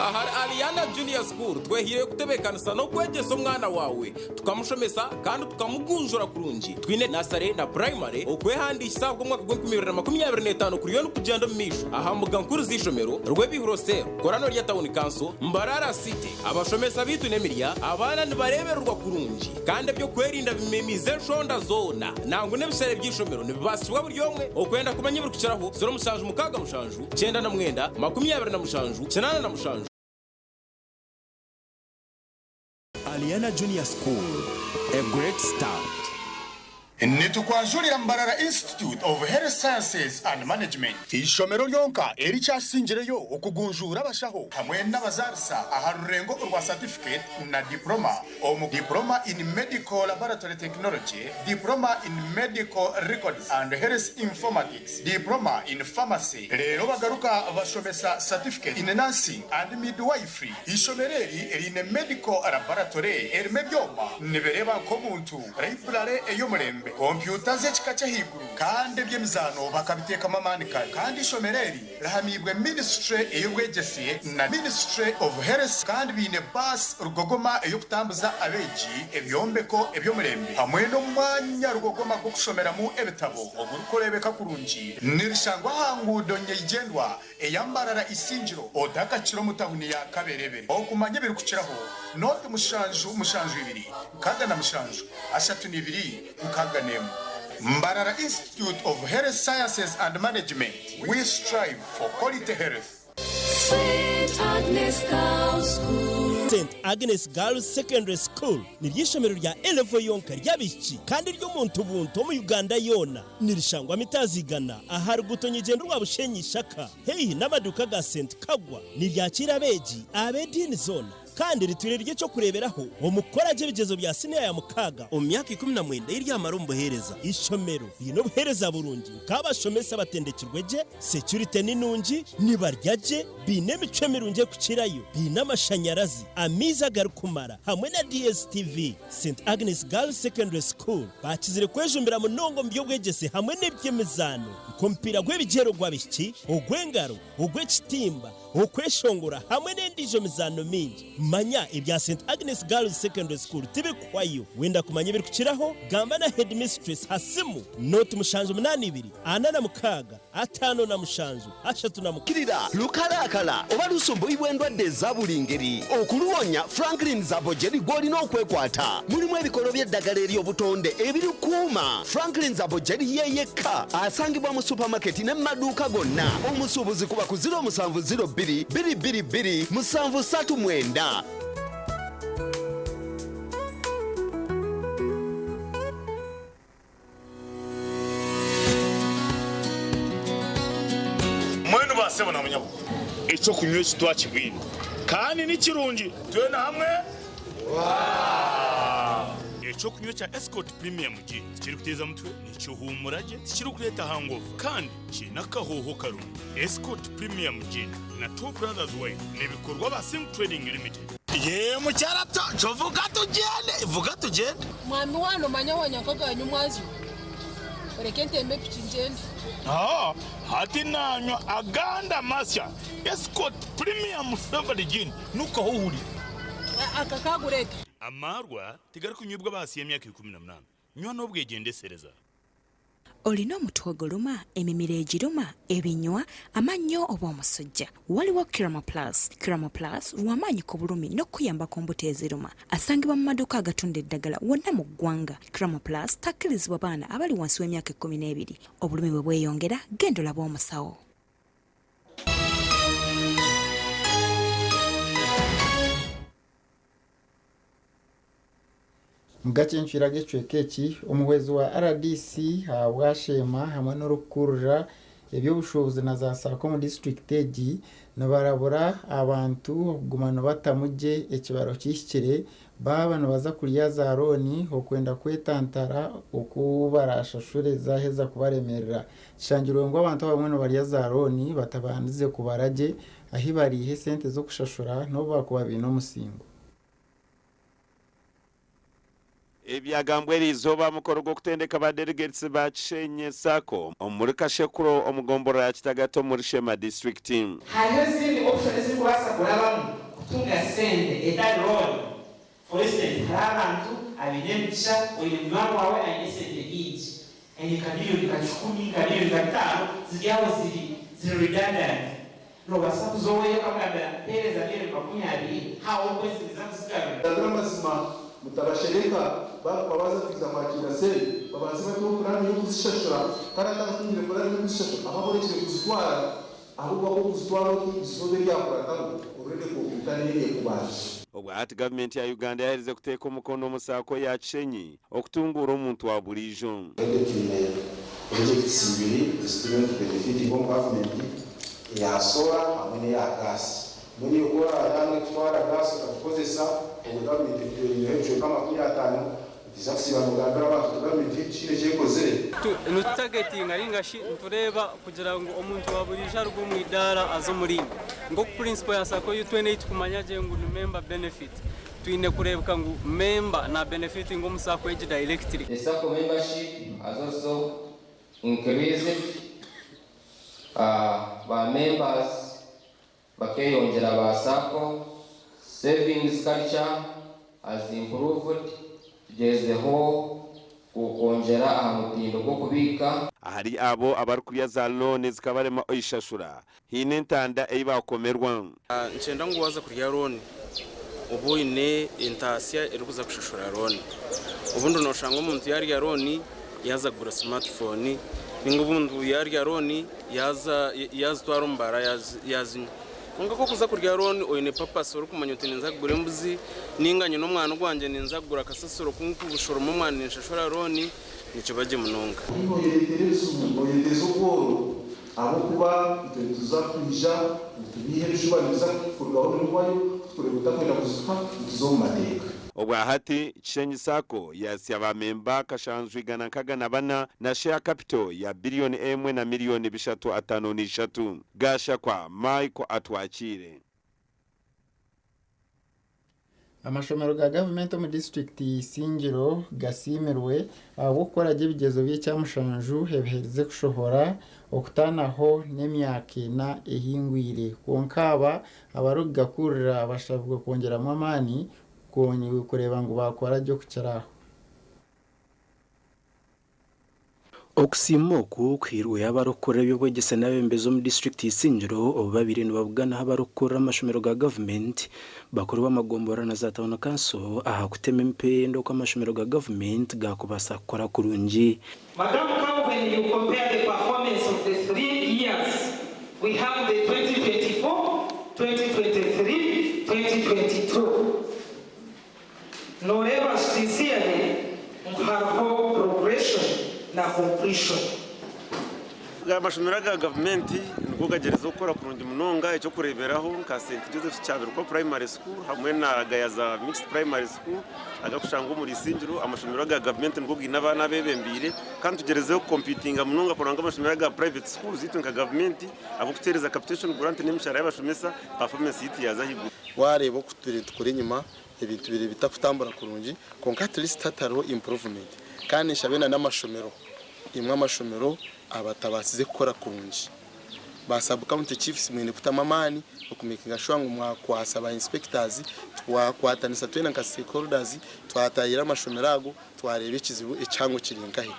Ahari Aliana Junior School twehireyo kutebeekanisa n'okwegyesa omwana waawe, tukamushomesa kandi tukamugunjura kurungi. Twine nasare na primary. Okwehandiikisa bw'omwaka gw'enkumi ibiri na makumyabiri n'etaano kuriyo nikugyenda omu maisho aha mbuga nkuru z'ishomero Rwebihuro Sero, Korano rya Town Council, Mbarara City. Abashomesa bitu n'emirya, abaana nibarebererwa kurungi kandi ebyokwerinda bimemize enshonda zoona. Nangu n'ebisare by'ishomero nibibaasibwa buri omwe. Okwenda kumanya ebirikukiraho, 0767 99 27 87. Aliana Junior School, a great start. Nitukwanjurira Mbarara Institute of Health Sciences and Management, ishomero ryonka erikyasingireyo okugunjura abashaho hamwe n'abazarisa aha rurengo rwa certificate na diploma, omu diploma in medical laboratory technology, diploma in medical records and health informatics, diploma in pharmacy. Rero bagaruka bashomesa certificate in nursing and midwifery. Ishomero eri erine medical laboratory erime ebyoma nibireba nk'omuntu, library ey'omurembe, kompyuta z'ekika ky'ahaiguru, kandi eby'emizaano bakabiteekamu amaani kare. Kandi ishomero eri rihamibwe ministry ey'obwegyese na Ministry of Health, kandi biine baasi rugogoma ey'okutambuza abeegi, ebyombeko eby'omurembe hamwe n'omwanya rugogoma gw'okushomeramu ebitabo ogurikureebeka kurungi. Nirishangwa aha nguudo nyeigyendwa eyambarara Isingiro, otakakira omu tawuni ya Kaberebere. Okumanya ebirikukiraho, 0 7 7 2 6 7 3 2 61. Mbarara Institute of Health Sciences and Management, we strive for quality health. St. Agnes Girls School. St Agnes Girls Secondary School niryo ishomero rya A level yonka ry'abishiki kandi ry'omuntu buntu omu Uganda yoona. Nirishangwa mitazigana aha ruguto nyigendo rwa Bushenyi Ishaka, heihi n'amaduka ga St Kagwa. Niryakira abeegi ab'ediini zoona kandi ritwire rye cyo kureberaho omukora by'ebigezo bya siniya ya mukaga omu myaka 19 iryamara omu buheereza. Ishomero riine obuheereza burungi nk'abashomesa batendekirwe gye, security ni nungi, nibarya gye, biine emicwe mirungi ekukirayo, biine amashanyarazi, amaizi agarikumara hamwe na DSTV. St Agnes Girls Secondary School bakizire kwejumbira munonga omu by'obwegyese hamwe n'eby'emizaano nk'omupiira gw'ebigyero gw'abishiki, ogw'engaro, ogw'ekitimba, okweshongora hamwe n'endiijo mizaano mingi. Manya ebya St Agnes Girls Secondary School tibikuhwayo. Wenda kumanya ebirikukiraho, gamba na headmistress hasimu 0 7 8 2 46 57 3 Kirira lukalaakala oba lusumbuibwa endwadde eza buli ngeri, okuluwonya Franklin Zabojeri gw'olina okwekwata. Mulimu ebikolo by'eddagala ery'obutonde ebirikuuma. Franklin Zabojeri ye yekka asangibwa mu supamaketi ne mu maduuka gonna. Omusuubuzi kuba ku 0702 222 739. Mwenu basebo na munyabo, ekyokunywa eki twakibwine kandi ni kirungi. Twena hamwe ekyokunywa kya Escort Premium Gin tikirikuteeza mutwe, nikihumura gye, tikirikureeta hangover kandi kiine akahoho karungi. Escort Premium Gin na Two Brothers Wine nibikorwa ba Sing Trading Limited. Ye mukyala to vuga tugende, vuga tugende. Mwami wano manya wanyankaganya omwazi oreke ntembe epiki ngyende. Ah, hati nanywa aganda masya Escort Premium Flavored Gin nukahuhuri. Aka kagureta. Amarwa tigarikunywibwa abahansi y'emyaka 18. Nywa n'obwegyendesereza. Olina omutwe oguluma, emimiro egiruma, ebinywa, amannyo oba omusujja? Waliwo Kiramo Plus. Kiramo Plus lw'amaanyi ku bulumi n'okukuyamba ku mbuto eziruma. Asangibwa mu maduuka agatunda eddagala wonna mu ggwanga. Kiramo Plus takkirizibwa baana abali wansi w'emyaka 12. Obulumi bwe bweyongera, genda olabe omusawo. Mugacencwire ag'ekicweka eki, omuhwezi wa RDC ahabwa Sheema hamwe n'orikukurira eby'obushuubuzi na za SACCO omu disiturikiti egi nibarabura abantu okuguma nibatamu gye ekibaro kihikire baaba nibaza kurya za looni okwenda kwetantara oku barashashure zaheza kubaremerera. Kishangirwe ngu abantu abamwe nibarya za looni batabandize kubara gye ahi bariiha esente z'okushashura n'obu bakuba baine omusingo. Ebyagambwa eriizooba aha mukoro gw'okutendeka ba delegates ba Kishenyi Sacco omuri Kashekuro omu gomborora ya Kitagata omuri Sheema disiturikiti. Hariho ezindi option ezirikubaasa kurabamu kutunga sente etari loan. For instance, hariho abantu abaine emigisha, oine munywani waawe aine esente nyingi, aine nka million nka kikumi, nka million nka bitaano ziri aho ziri ziri redundant. Noobaasa kuza oweyo okamugambira mpeereza million 20, hawaho okwezi ninza kuzigarura. Gambira amazima mutabashereka baza kwija kwakira sente babanze bateho puraani y'okuzishashura kandi atakatungire puraani y'okuzishashura aba aborekire kuzitwara ahabw'okuba ku okuzitwara oti izooba eryakurataho already kompyuta neyo ekubanza. Obwa hati gavumenti ya Uganda yaherize kuteeka omukono omu SACCO ya Kishenyi okutunguura omuntu wa buriijo. Already twine projects ibiri ezituriyo nitubenefitinga omu gavumenti, eya solar hamwe n'eya gas. Mbwenu iwe ku oraayanga kutwara gas okagikozesa, obwo gavumenti ekutereireho ebicweka 50, otiiza kusiiba noogambira abantu oti gavumenti yaitu tihaine eki ekozire. Nitutagetinga ninga shi nitureeba kugira ngu omuntu wa buriijo aruge omu idaara aze omu rindi. Nk'oku principle ya SACCO ei twena ei tukumanya gye ngu ni member benefit, twine kureebeka ngu member na benefitinga omu SACCO egi directly. The SACCO membership has also increased, ba members bakeyongyera ba SACCO, savings culture has improved, tugyezeho kwongyera aha mutindo gw'okubiika. Ahari abo abarikurya za looni zikabarema oyishashura, haine entanda ei baakomerwa. Nikyenda ngu waaza kurya looni obe oine entaasya erikuza kushashura looni. Obundi nooshanga omuntu yaarya looni yaaza kugura smartphone ninga obundi yaarya looni yaaza yaazitwara omu baara yaazinywa. Kwonka ku orikuza kurya looni oine purpose orikumanya oti ninza kugura embuzi ninga nyine omwani gwangye ninza kugura kasasiro ku nkugushoroma omwani ninshashura looni nikiba gye munonga. Nooyereetera ebizibu, nooyeteeza obworo, ahabw'okuba itwe nituza kwija ngu tubiihe ebishuba nibiza kurugaho nibihwayo, ku tukureeba otakwenda kuzituha nituza omu mateeka. Obwa hati, Kishenyi Sacco yahitsya ba memba kashanju 164 na share capital ya biriyoni emwe na miriyoni bishatu atano n'ishatu. Gashakwa Michael Atwakiire. Amashomero ga gavumenti omu disiturikiti ya Isingiro gasiimirwe ahabw'okukora gye ebigyezo by'ekyamushanju ebiherize kushohora okutaanaho n'emyaka ena ehingwire. Kwonka aba abarikugakurira bashabirwe kwongyeramu amaani kureeba ngu baakora gye okukira aho. Okusiima oku kuhairwe abarikukurira eby'obwegyese n'abeebembezi omu disiturikiti Isingiro obu babaire nibabuganaho abarikukurira amashomero ga gavumenti, bakuru b'amagomborora na za tauni kanso aha kutema emipendo oku amashomero ga gavumenti gaakubaasa kukora kurungi. Madam Kao, when you compare the performance of the 3 years, we have the 2024, 2023, 2022. Noreeba sincerely ngu hariho progression na completion. Amashomero aga gavumenti nigo gagyerizeho kukora kurungi munonga eky'okureeberaho nka St Joseph Kyabirwa Primary School hamwe na Gayaza Mixed Primary School agakushangwa omuri Isingiro. Amashomero aga gavumenti nigo gaine abaana abebembeire kandi tugyerezeho kukompitinga munonga kureba ngu amashomero aga private schools itwe nka gavumenti ahabw'okuteereza capitation grant n'emishahara y'abashomesa performance yaitu yaaza ahaiguru. Waareeba oku turi nitukura enyima ebintu biri bitakutambura kurungi kwonka at least hati hariho improvement kandi nshabe na n'amashomero imwe amashomero abatabaasize kukora kurungi ba sub county chiefs mwine kutamu amaani okumakinga sure ngu mwakwasa ba inspectors. Twakwatanisa twena nka stakeholders twatahirira amashomero ago twareeba ekizibu ekihango kiri nkahi.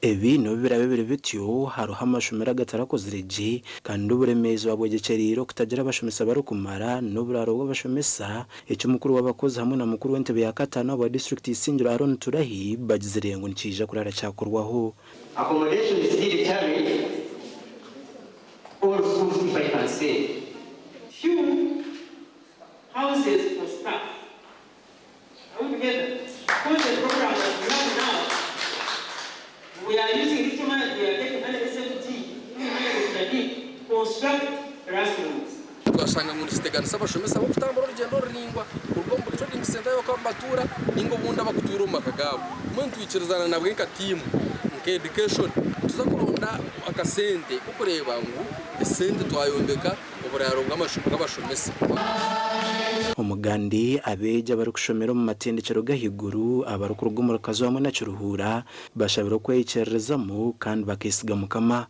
Ebi n'obu biraabe biri bityo, hariho amashomero agatarakozire gye kandi oburemeezi babwegyekyeriire okutagira abashomesa barikumara n'oburaaro bw'abashomesa, eki mukuru w'abakozi hamwe na mukuru w'entebe ya kataano ahabwa disiturikiti Isingiro Aaron Turahi bagizire ngu nikiija kuraara kyakorwaho. Accommodation is still a challenge all schools if I can say. Few houses for staff. Are we together? Because the program that we have now, we are using little money, we are taking money SFT, money of the to construct classrooms. Twashanga ngu nikiteganisa abashomesa ab'okutambura orugyendo ruraingwa kuruga omu buri trading centre ahu barikuba nibatuura ninga obundi abakutuura omu maka gaabo. Mbwenu twikirizana nabwe nka tiimu nka education nituza kuronda akasente k'okureeba ngu esente twayombeka oburaaro bw'abashomesa. Omugandi, Abeegi abarikushomera omu matendekyero g'ahaiguru abarikuruga omuri Kazo hamwe na Kiruhura bashabirwe okweyikiririzamu kandi bakeesiga Mukama.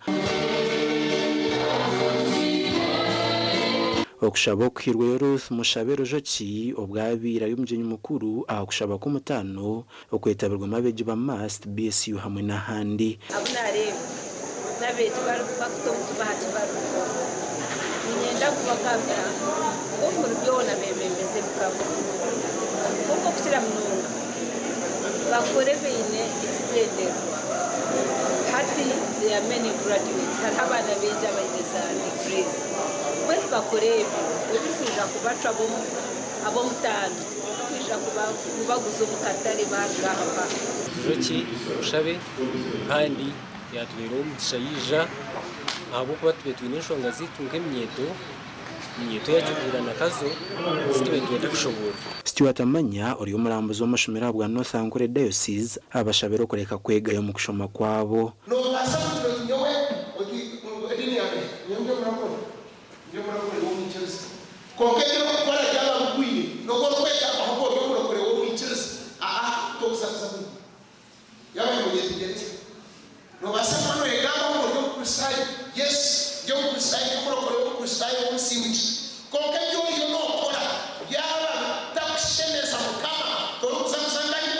Okushaba okuhairweyo Ruth Mushabe Rujoki obwo abaire ari omugyenyi mukuru aha kushaba kw'omutaano okwetabirwemu abeegi ba MUST, BSU hamwe n'ahandi. Abu naareeba n'abeegi barikuta omutima aha ki barikukora. Niinyenda kubagambira ngu omuri byona beebembeze Mukama. Kwonka okukira munonga bakore baine ekigyendererwa. Hati there are many graduates, hariho abaana baingi abaine za degrees. Mbwenu bakore ebyo ebirikwija kubacwa ab'omutaano, ebirikwija kubaguza omu katare baaruga aha mpaha. Tujoki tushabe kandi yaatubeera ow'omugisha yaija ahabw'okuba tubaire twine enshonga zaitu nk'eminyeeto, eminyeeto yagiruhura na Kazo ezi tubaire nitwenda kushoboorora. Stuart Amanya ori omurambuzi w'amashomero ahabwa North Ankole Diocese abashabire okureka kwegayo omu kushoma kwabo. Noobaasa kugira oti, Nyowe, oti, ediini yange, nyowe ndi omurokore. Ndi omurokore w'omwikiriza. Kwonka ebi orikukora byaba bigwire, n'obu orikwegamba ku ori omurokore w'omwikiriza, aa, tokuza kuza omu iguru. Yaaba nimuyetegyereza. Noobaasa kuba nooyegamba ngu ori Omukristaayo. Yes, ndi Omukristaayo, ndi omurokore w'Omukristaayo w'omusingi. Kwonka ebi oriyo nookora byaba bitakushemeza Mukama, torikuza kuza nkahi?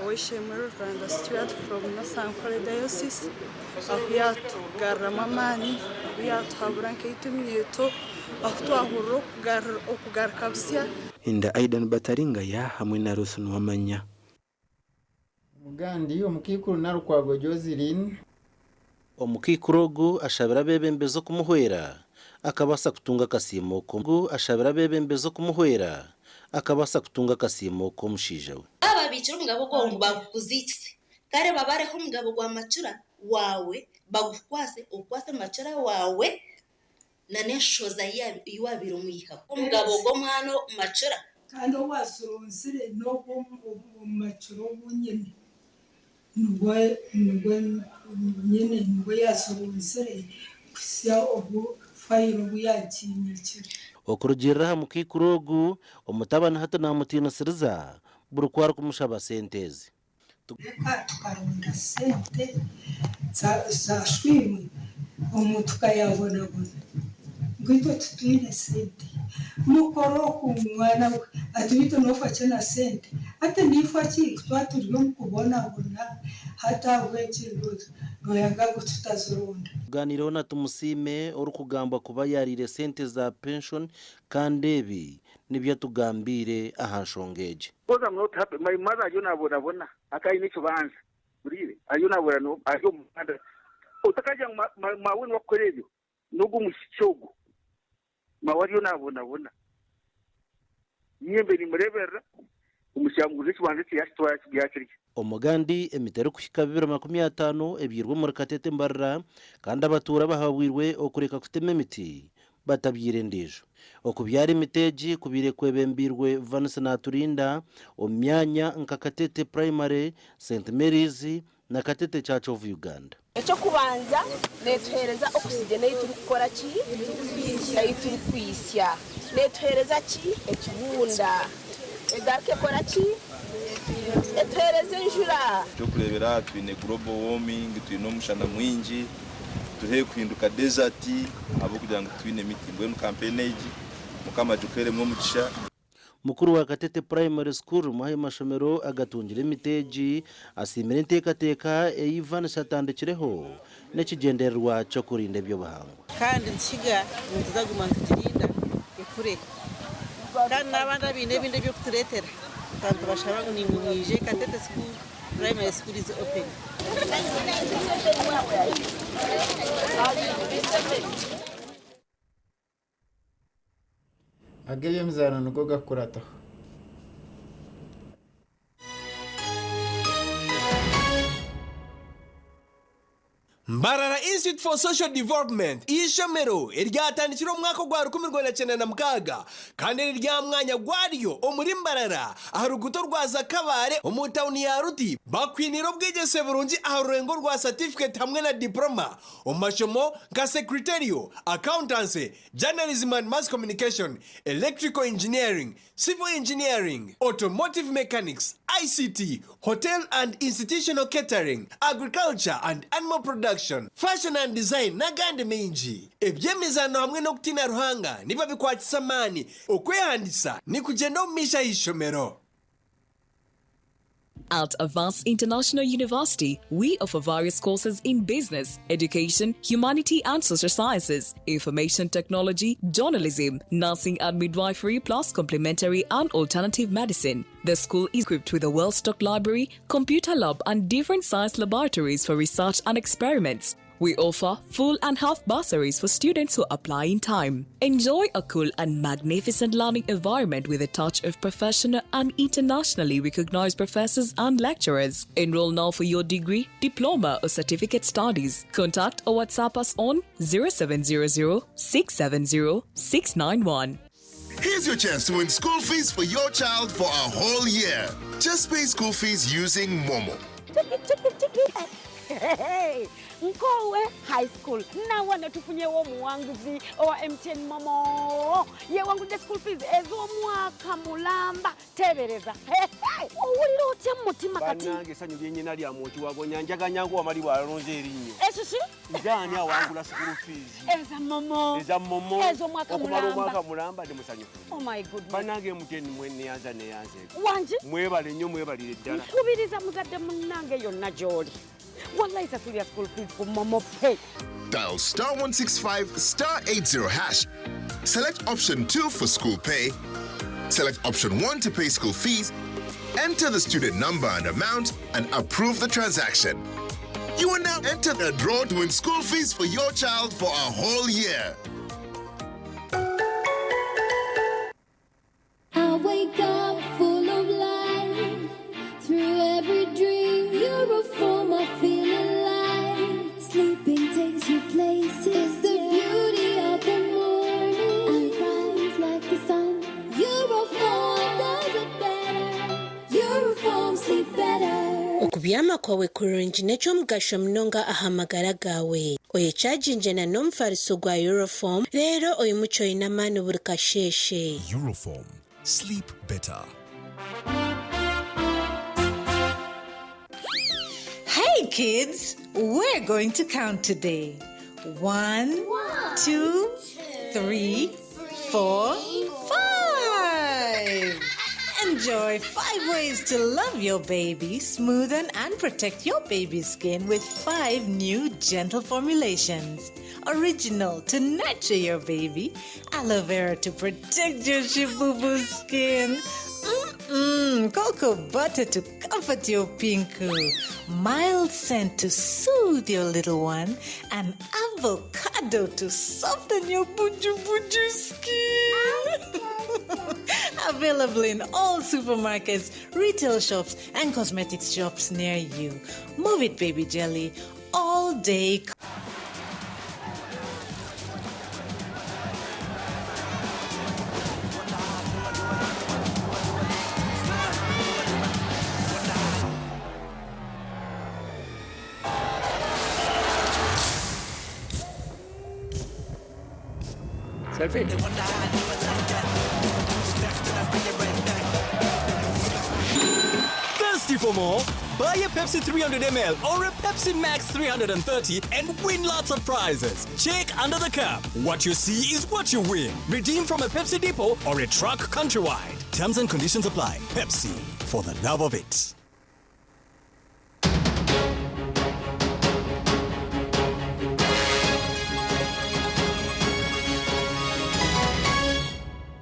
Ow'eishe-emwe Rev. Stuart from North Ankole Diocese ahu yaatugaruramu amaani, ahu yaatuhabura nkaitwe eminyeeto, ahu twahurira okugaruka busya. Inda Aidan Bataringaya hamwe na Ruth Nuwamanya. Omugandi, Omukaikuru Nalukwago Joseline. Omukaikuru ogu ashabire abeebembezi okumuhwera akabaasa kutunga akasiimo ogu ashabire abeebembezi okumuhwera akabaasa kutunga akasiimo k'omushaija we. Baaba babiikire omugabo gwawe ngu bagukuziikise, kare babareho omugabo gwa macura waawe bagukukwase, ogukwase macura waawe na n'enshohoza ei waabaire omwihaho. Omugabo gw'omwana macura. Kandi owaazoronzire n'ogwo omu macura ogu nyine, nigwo nigwo nyine nigwo yaazoronzire kuhitsya obu fayiro obu yaagiinyekire. Okurugiirira aha mukaikuru ogu, omutabani hati naamutiinisiriza buri ku arikumushaba sente ezi. Reka tukaronda sente za shwimwe omuntu kayabonabona ngu itwe titwine sente mukore oku mwana we ati beitu nofa ki na sente hati ninfa ki kutwaba turi omu kubonabona hati ahabw'enki noyanga ngu tutazironda. Tugaaniireho na Tumusiime orikugambwa kuba yaariire sente za penshoni kandi ebi nibyo atugambiire aha nshonga egi. Because I'm not happy, my mother ariyo nabonabona ati aine ekibanja huriire ariyo nabonabona ari omu muhanda otakagira ngu maawe niwe akukora ebyo n'ogwo omwishiki ogwo maawe ariyo nabonabona niinye mbe nimureberera omwishiki yamugurira ekibanja kye yakitwara yakirya. Omugandi emiti erikuhika 250 ebyairwe omuri Katete Mbarara kandi abatuura bahabwirwe okureka kutema emiti batabyaire endiijo. Okubyara emiti egi kubaire kwebembeirwe Vance Naturinda omu myanya nka Katete Primary, Saint Mary's na Katete Church of Uganda. Eky'okubanza, neetuheereza oxygen ei turikukora ki? Ei turikwitsya. Neetuheereza ki? Ekibunda. Egaruka ekora ki? Etuheereza enjura. Eky'okureebera aha twine global warming, twine omushana mwingi, turi haihi kuhinduka desert ahabw'okugira ngu titwine miti. Mbwenu kampeyini egi Mukama agikuheeremu omugisha. Mukuru wa Katete Primary School rimwe aha mashomero agatungire emiti egi asiimire enteekateeka ei Vanisi atandikireho n'ekigyendererwa ky'okurinda eby'obuhangwa. Kandi nituhiga ngu nituza kuguma nitugirinda ekure. Kandi n'abandi abaine ebindi eby'okutureetera twaba nitubashaba ngu naimwe mwije Katete School Primary School is open. Ag'eby'emizaano nigo gakukurataho. Mbarara Institute for Social Development eishomero eryatandikire omu mwaka ogwa 1996 kandi eriri aha mwanya gwaryo omuri Mbarara aha ruguuto rwa Kabale omu tauni ya Ruti bakwiniire obwegyese burungi aha rurengo rwa satifiketi hamwe na diporoma omu mashomo nka Secretarial, Accountancy, Journalism and Mass Communication, Electrical Engineering, Civil Engineering, Automotive Mechanics, ICT, Hotel and Institutional Catering, Agriculture and Animal Production, Fashion and Design n'agandi maingi. Eby'emizaano hamwe n'okutiina Ruhanga nibabikwatisa amaani. Okwehandiisa nikugyenda omu maisho aha ishomero. At Avance International University, we offer various courses in business, education, humanity and social sciences, information technology, journalism, nursing and midwifery, plus complementary and alternative medicine. The school is equipped with a well stocked library, computer lab, and different science laboratories for research and experiments. We offer full and half bursaries for students who apply in time. Enjoy a cool and magnificent learning environment with a touch of professional and internationally recognized professors and lecturers. Enroll now for your degree, diploma, or certificate studies. Contact or WhatsApp us on 0700 670 691. Here's your chance to win school fees for your child for a whole year. Just pay school fees using Momo. Nkowe High School nawana tufunyewo omuwanguzi owa MTN Momo yewangudde school fees ez'omwaka mulamba teebereza owulira otya mu mutima kati Bannange, essanyu lyenyina lya mwoki wagonya njaganya ngu wamali bwalonze erinnyo. Ekiki? Njaani awangula school fees eza Momo? Eza Momo. Ez'omwaka okumala mulamba. Omwaka mulamba, ndi musanyufu. Oh my goodness. Bannange, MTN mwe neyanza neyanza. Wangi. Mwebale nnyo, mwebalire ddala. Nkubiriza muzadde munnange yonna gy'oli, wallahi sasulira school fees ku Momo Pay. Dial star 165 star 80 hash. Select option 2 for school pay. Select option 1 to pay school fees. Enter the student number and amount and approve the transaction. You are now entered a draw to win school fees for your child for a whole year. I wake up full of life. Through every dream, you're a form I feel alive. Sleeping takes you places. It's the beauty of the morning. I rise like the sun. Euroform does it better. Euroform sleep better. Okubyama kwawe kurungi n'eky'omugasho munonga aha magara gaawe. Oyekyajinjana n'omufariso gwa Euroform reero oyimuky oine amaani buri kasheeshe. Euroform. Sleep better. Hey kids, we're going to count today. One, two, three, four, five. Enjoy five ways to love your baby, smoothen and protect your baby's skin with five new gentle formulations. Original to nurture your baby, aloe vera to protect your shibubu skin. Cocoa butter to comfort your pinku, mild scent to soothe your little one, and avocado to soften your buju buju skin. Available in all supermarkets, retail shops, and cosmetics shops near you. Move it, baby jelly, all day. Selfie. Thirsty for more? Buy a Pepsi 300 ml or a Pepsi Max 330 and win lots of prizes. Check under the cap. What you see is what you win. Redeem from a Pepsi depot or a truck countrywide. Terms and conditions apply. Pepsi, for the love of it.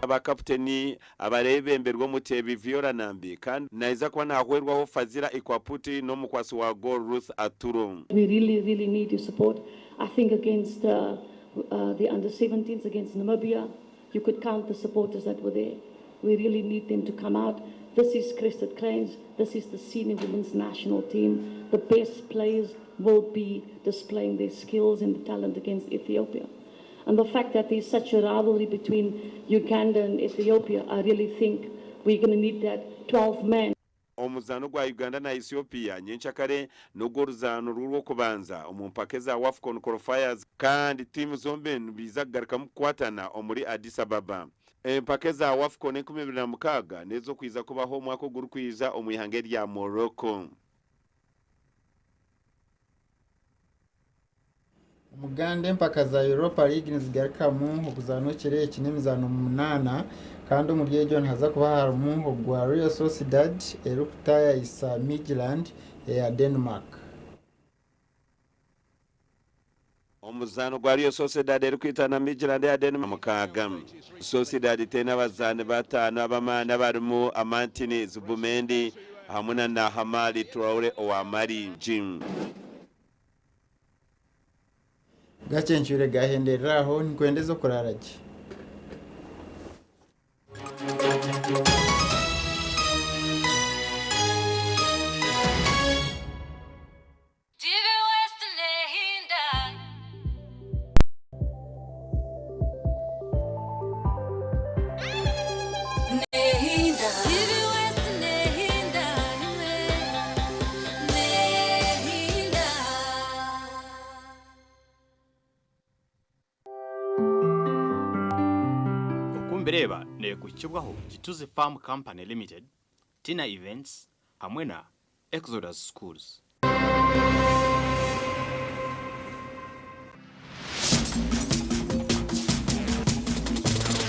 Bakaputeni abareebemberwa omuteebi Viola Nambi kandi naija kuba naahwerwaho Fazila Ikwaputi n'omukwatsi wa goal Ruth Aturo. We really, really need your support. I think against the under 17s, against Namibia, you could count the supporters that were there. We really need them to come out. This is Crested Cranes. This is the senior women's national team. The best players will be displaying their skills and talent against Ethiopia. And the fact that there's such a rivalry between Uganda and Ethiopia, I really think we're going to need that 12 men. Omuzaano gwa Uganda na Ethiopia nyenkyakare nigwo ruzaano rw'orw'okubanza omu mpaka eza Wafcon Qualifiers kandi tiimu zombi nibiija kugarukamu kukwatana omuri Addis Ababa. Empaka eza Wafcon 2026 n'ez'okwija kubaho omwaka ogurikwija omu ihanga erya Morocco. Omuganda empaka za Europa League nizigarukamu okuzaana ekiro eki n'emizaano munaana kandi omuri egyo nihaza kuba harimu ogwa Real Sociedad erikutaayayisa Midtjylland eya Denmark. Omuzaano gwa Real Sociedad erikwita na Midtjylland eya Denmark mukaaga. Sociedad teine abazaani bataano ab'amaani abarimu Martin Zubimendi hamwe na na Hamari Traore owa Mali. Gacencwire gahenderera aho, nikwendeza okurara gye. TV West Nehinda. Nehinda. TV West Nehinda. Nehinda. Okumbireeba neekukibwaho Kituzi Farm Company Limited, Tina Events hamwe na Exodus Schools.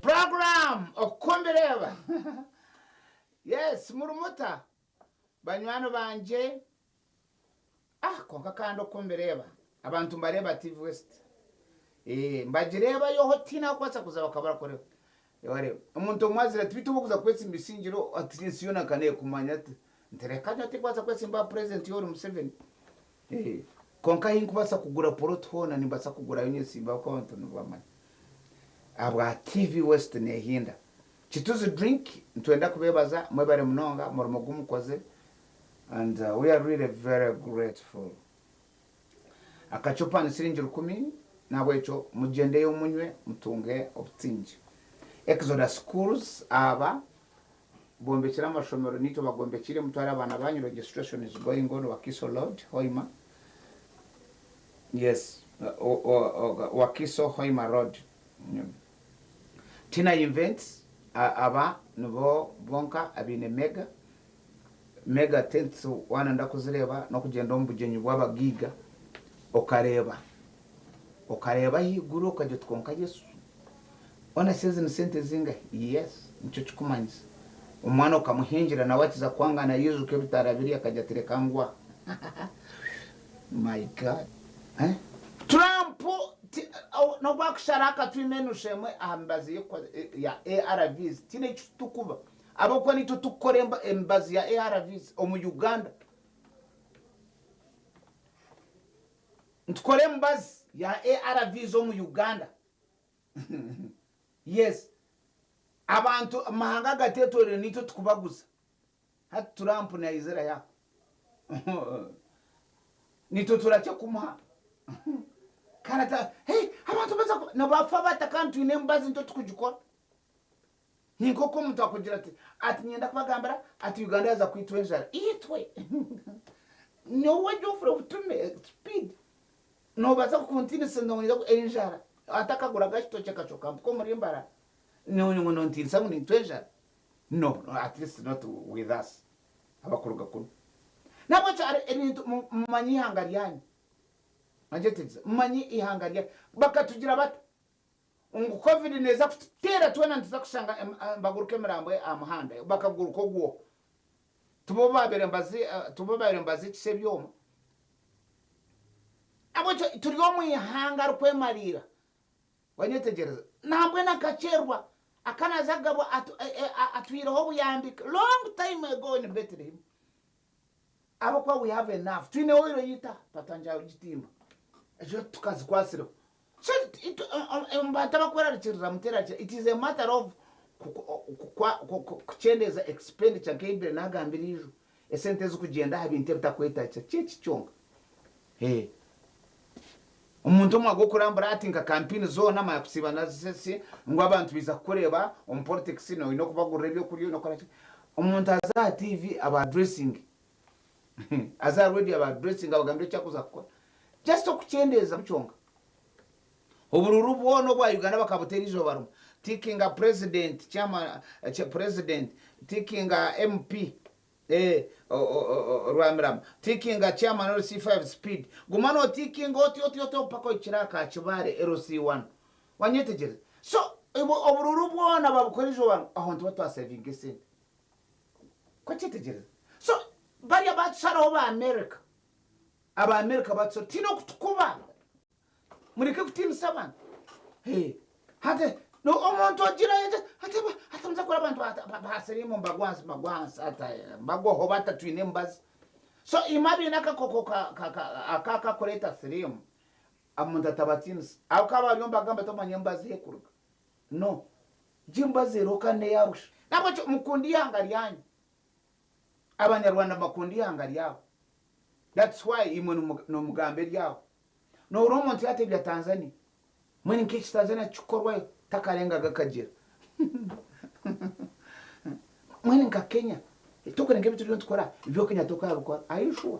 Program Okumbireeba Yes murumuta banywani bangye ah kwonka kandi okumbireeba abantu mbareeba TV West eh mbagireeba yoho tihaine ahu kubaasa kuza bakabura kureeba Wareeba omuntu omwe azire ati beitu obu okuza kwesimba Isingiro ati ensi yoona ka neekumanya ati nti reka nyowe tindikubaasa kwesimba aha president Yoweri Museveni eh kwonka ahi ndikubaasa kugura poloti hoona nimbaasa kugurayo nyesimbe ahabw'okuba abantu nibamanya ahabwa TV West neehinda. Kituzi Drink nitwenda kubeebaza mwebare munonga omurimo gu mukoze and we are really very grateful. Akacupa ni siringi rukumi, nahabwekyo mugyendeyo munywe mutunge obutingye. Exodus Schools aba bombekire amashomero naitwe bagombekire mutware abaana banyu registration is going on Wakiso Road Hoima yes Wakiso Hoima Road Tina Events aba nibo bonka abaine mega Mega tents waanenda kuzireeba n'okugyenda omu bugyenyi bw'abagaiga okareeba okareeba ahaiguru okagira oti kwonka Yesu hoona shi ezi ni sente zingahi? Yes nikyo kikumanyisa omwana okamuhingira nawe akiza kwangana yaijuka ebitaara biriya akagira ati reka ngwe aha my God eh? Trump ti n'obu akushara akatwima enushu emwe aha mibazi ya ARVs tihaine eki turikuba Ahabw'okuba naitwe turikukora emibazi ya ARVs omu Uganda. Nitukora emibazi ya ARVs omu Uganda. Yes. Abantu amahanga agatetoroire naitwe tukubaguza. Hati Trump naizira yaha. Naitwe turakye kumuha. Kandi ati, hey, abantu baza nibafa bata kandi twine emibazi nitwe tukugikora. Ni nk'oku omuntu akugira ati, ati niinyenda kubagambira ati Uganda yaaza kwitwa enjara. Itwe! Nyowe Geoffrey Butume, speed, noobaasa kuntiinisa ngu enjara, atakagura akakitookye kacoka mpaka omuri Mbarara, ngu nontiinisa ngu nitwa enjara? No, at least not with us abakuruga kunu. N'ahabw'ekyo ebintu mumanye eihanga ryanyu. Mwagyetegyereza? Mumanye eihanga ryanyu. Bakatugira bata? Ngu covid neeza kututeera twena nituza kushanga nibaguruka emirambo aha muhanda bakaguruka ogwo. Tibo baabaire tibo baabaire nibaziikisa ebyoma. Ahabw'ekyo turi omu ihanga rikwemariira. Wanyetegyereza? Nambwenu akakyerwa akanaza kugabwa atwireho obuyambi long time ago in Bethlehem. Ahabw'okuba we have enough. Twine oil yaitu aha twatandikira kugitimba. Ezo tukazikwatsireho. So omu bantu abakwerarikirira muterarikirira it is a matter of kukyendeeza expenditure nk'ei mbaire nagambire ijo esente ezikugyenda aha bintu ebitakwetagisa kyeki kyonka. Omuntu omwe ag'okurambura ati nka kampini zoona manya kusiiba na ngu abantu baija kukureeba omu politics oine okubagurira ebyokurya oine kukora ki omuntu aza aha TV aba addressing aza aha radio aba addressing abagambira eki arikuza kukora just okukyendeeza kyonka. Obururu bwona obwa Uganda bakabuta erizooba rimwe. Tickinga president, chairman, president, tickinga MP eh, Rwamirama, tickinga chairman LC5 speed. Guma notickinga otyo otyo otyo mpaka ohikire aha Kakibare LC1. Wanyetegyereza? So obururu bwona babukora eizooba rimwe, aho nituba twasevinga esente. Kwakyetegyereza? So bariya batusharaho ba America, aba America batusharaho, tihaine okutukuba. Mureke kutiinisa abantu. Hati omuntu ogira hati hati muza kora abantu basirimu mbagwa ahansi mbagwa ahansi hati mbagwaho bata twine emibazi. So imwe abaine akakoko aka akakureeta siriimu omuntu atabatiinisa. Ahabw'okuba bariyo nibagamba tomanya emibazi ahu erikuruga. No. Egyo emibazi eriho kandi n'eya busha. Nahabwekyo mukunde eihanga ryanyu. Abanyarwanda nibakunda eihanga ryabo. That's why imwe nimugamba eryabo. Nohurira omuntu yatebya Tanzania, mbwenu nk'eki Tanzania kikukorwayo takarengaga akagyera. Mbwenu nka Kenya, tokurenga nk'ebi turiyo nitukora, ibyo Kenya tokabikora. Are you sure?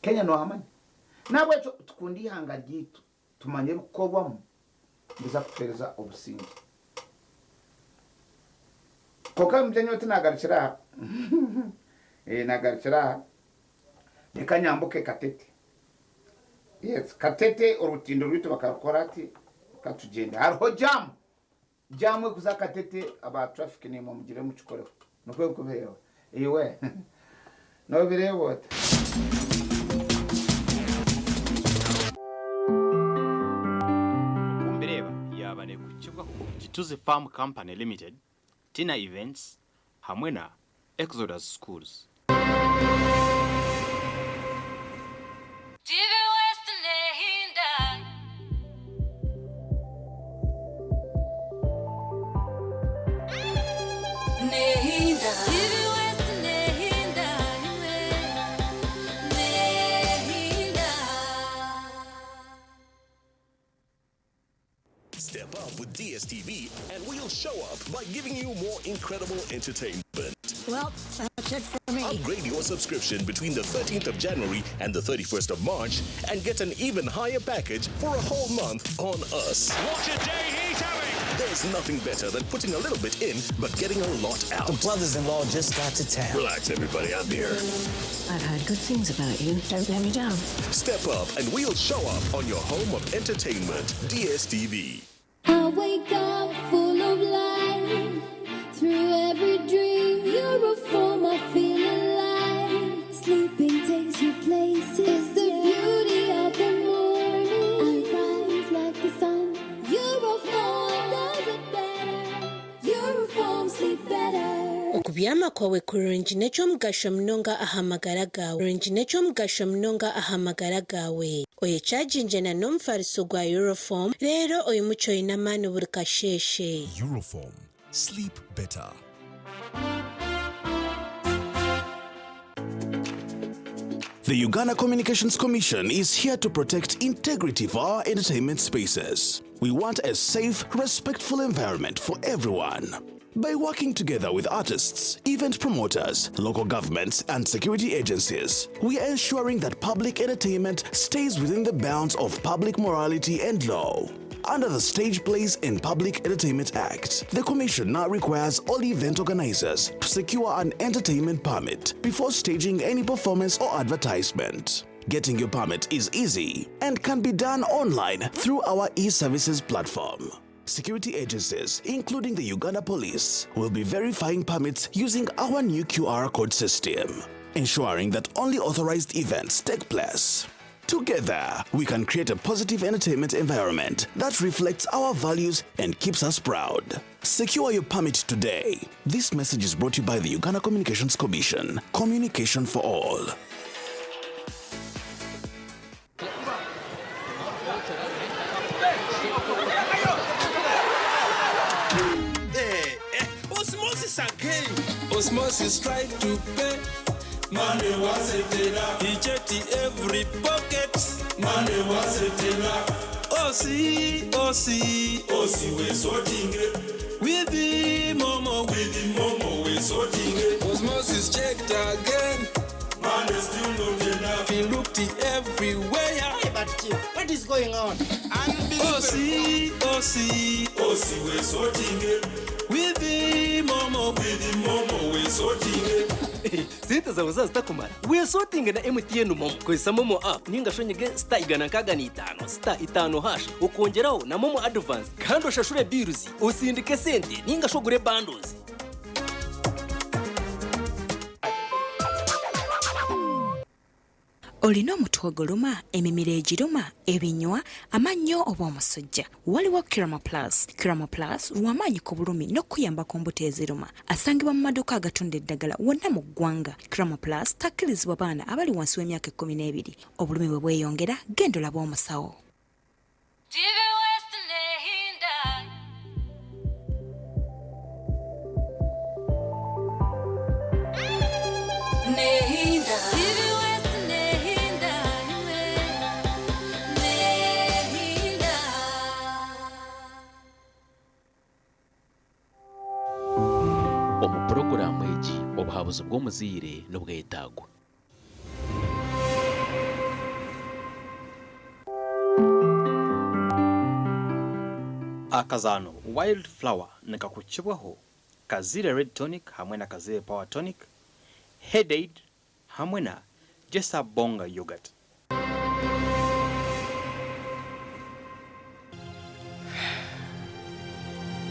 Kenya nohamanya? Nahabwekyo tukunde eihanga ryaitu, tumanye ebikukorwamu, nibiza kutuhereza obusingye. Kwonka mugye nyowe tinagarukira aha. Nagarukira aha. Reka nyambuke Katete. Yes, Katete orutindo rwaitu bakarukora hati katugyende. Hariho jam. Jam ekuza Katete aba traffic naimwe mugire mukikoreho. Nikwo nkubireeba. Iwe nobireeba ota? Okumbireeba yaaba nekukibwaho Kituzi Farm Company Limited, Tina Events hamwe na Exodus Schools. TV West Nehinda. Nehinda. TV West Nehinda. Imwe. Nehinda. Step up with DSTV and we'll show up by giving you more incredible entertainment. Well, that's it for me. Upgrade your subscription between the 13th of January and the 31st of March and get an even higher package for a whole month on us. What a day he's having! There's nothing better than putting a little bit in but getting a lot out. The brothers-in-law just got to town. Relax, everybody, I'm here. I've heard good things about you. Don't let me down. Step up and we'll show up on your home of entertainment, DSTV. I wake up full of life. Through every dream, you're a form I feel alive. Sleeping takes you places. It's the beauty of the morning. I rise like the sun. Euroform does it better. Euroform sleep better. Okubyama kwawe kurungi n'eky'omugasho munonga aha magara gaawe. Kurungi n'eky'omugasho munonga aha magara gaawe. Oyekyajinjena n'omufariso gwa Euroform reero oimukye oine amaani buri kasheeshe. Euroform. Sleep better. The Uganda Communications Commission is here to protect integrity for our entertainment spaces. We want a safe, respectful environment for everyone. By working together with artists, event promoters, local governments, and security agencies, we are ensuring that public entertainment stays within the bounds of public morality and law. Under the Stage Plays and Public Entertainment Act, the Commission now requires all event organizers to secure an entertainment permit before staging any performance or advertisement. Getting your permit is easy and can be done online through our e-services platform. Security agencies, including the Uganda Police, will be verifying permits using our new QR code system, ensuring that only authorized events take place. Together, we can create a positive entertainment environment that reflects our values and keeps us proud. Secure your permit today. This message is brought to you by the Uganda Communications Commission. Communication for all. Eh, eh, osmosis again. Osmosis tried to pay. Money wasn't enough. He checked every pocket. Money wasn't enough. Osi, Osi, Osi, we're sorting it. With the momo, with the momo, we're sorting it. Osmosis checked again. Money still not enough. He looked everywhere. Hey, but Chief, what is going on? Osi, Osi, Osi, we're sorting it. With the momo, with the momo, we're sorting it. Sente zawe zazitakumara wesotinge na MTN momo kozesa momo app ninga shonyege star 165 star 5 hash ukongeraho na momo advance kandi ushashure bills usindike sente ninga shogure bundles. Olina omutwe oguluma, emimiro egiruma, ebinywa, amannyo oba omusujja, waliwo Kirama Plus. Kirama Plus lw'amaanyi ku bulumi n'okukuyamba ku mbuto eziruma. Asangibwa mu maduuka agatunda eddagala wonna mu ggwanga. Kirama Plus takkirizibwa baana abali wansi w'emyaka 12. Obulumi bwe bweyongera, genda olabe omusawo. TV West Nehinda. Nehinda. TV West Nehinda. Nehinda. Omu puroguraamu egi obuhabuzi bw'omuzaire n'obwetagwa. Akazaano Wildflower nikakukibwaho Kazire Red Tonic hamwe na Kazire Power Tonic, Headaid hamwe na Jesa Bonga Yogurt.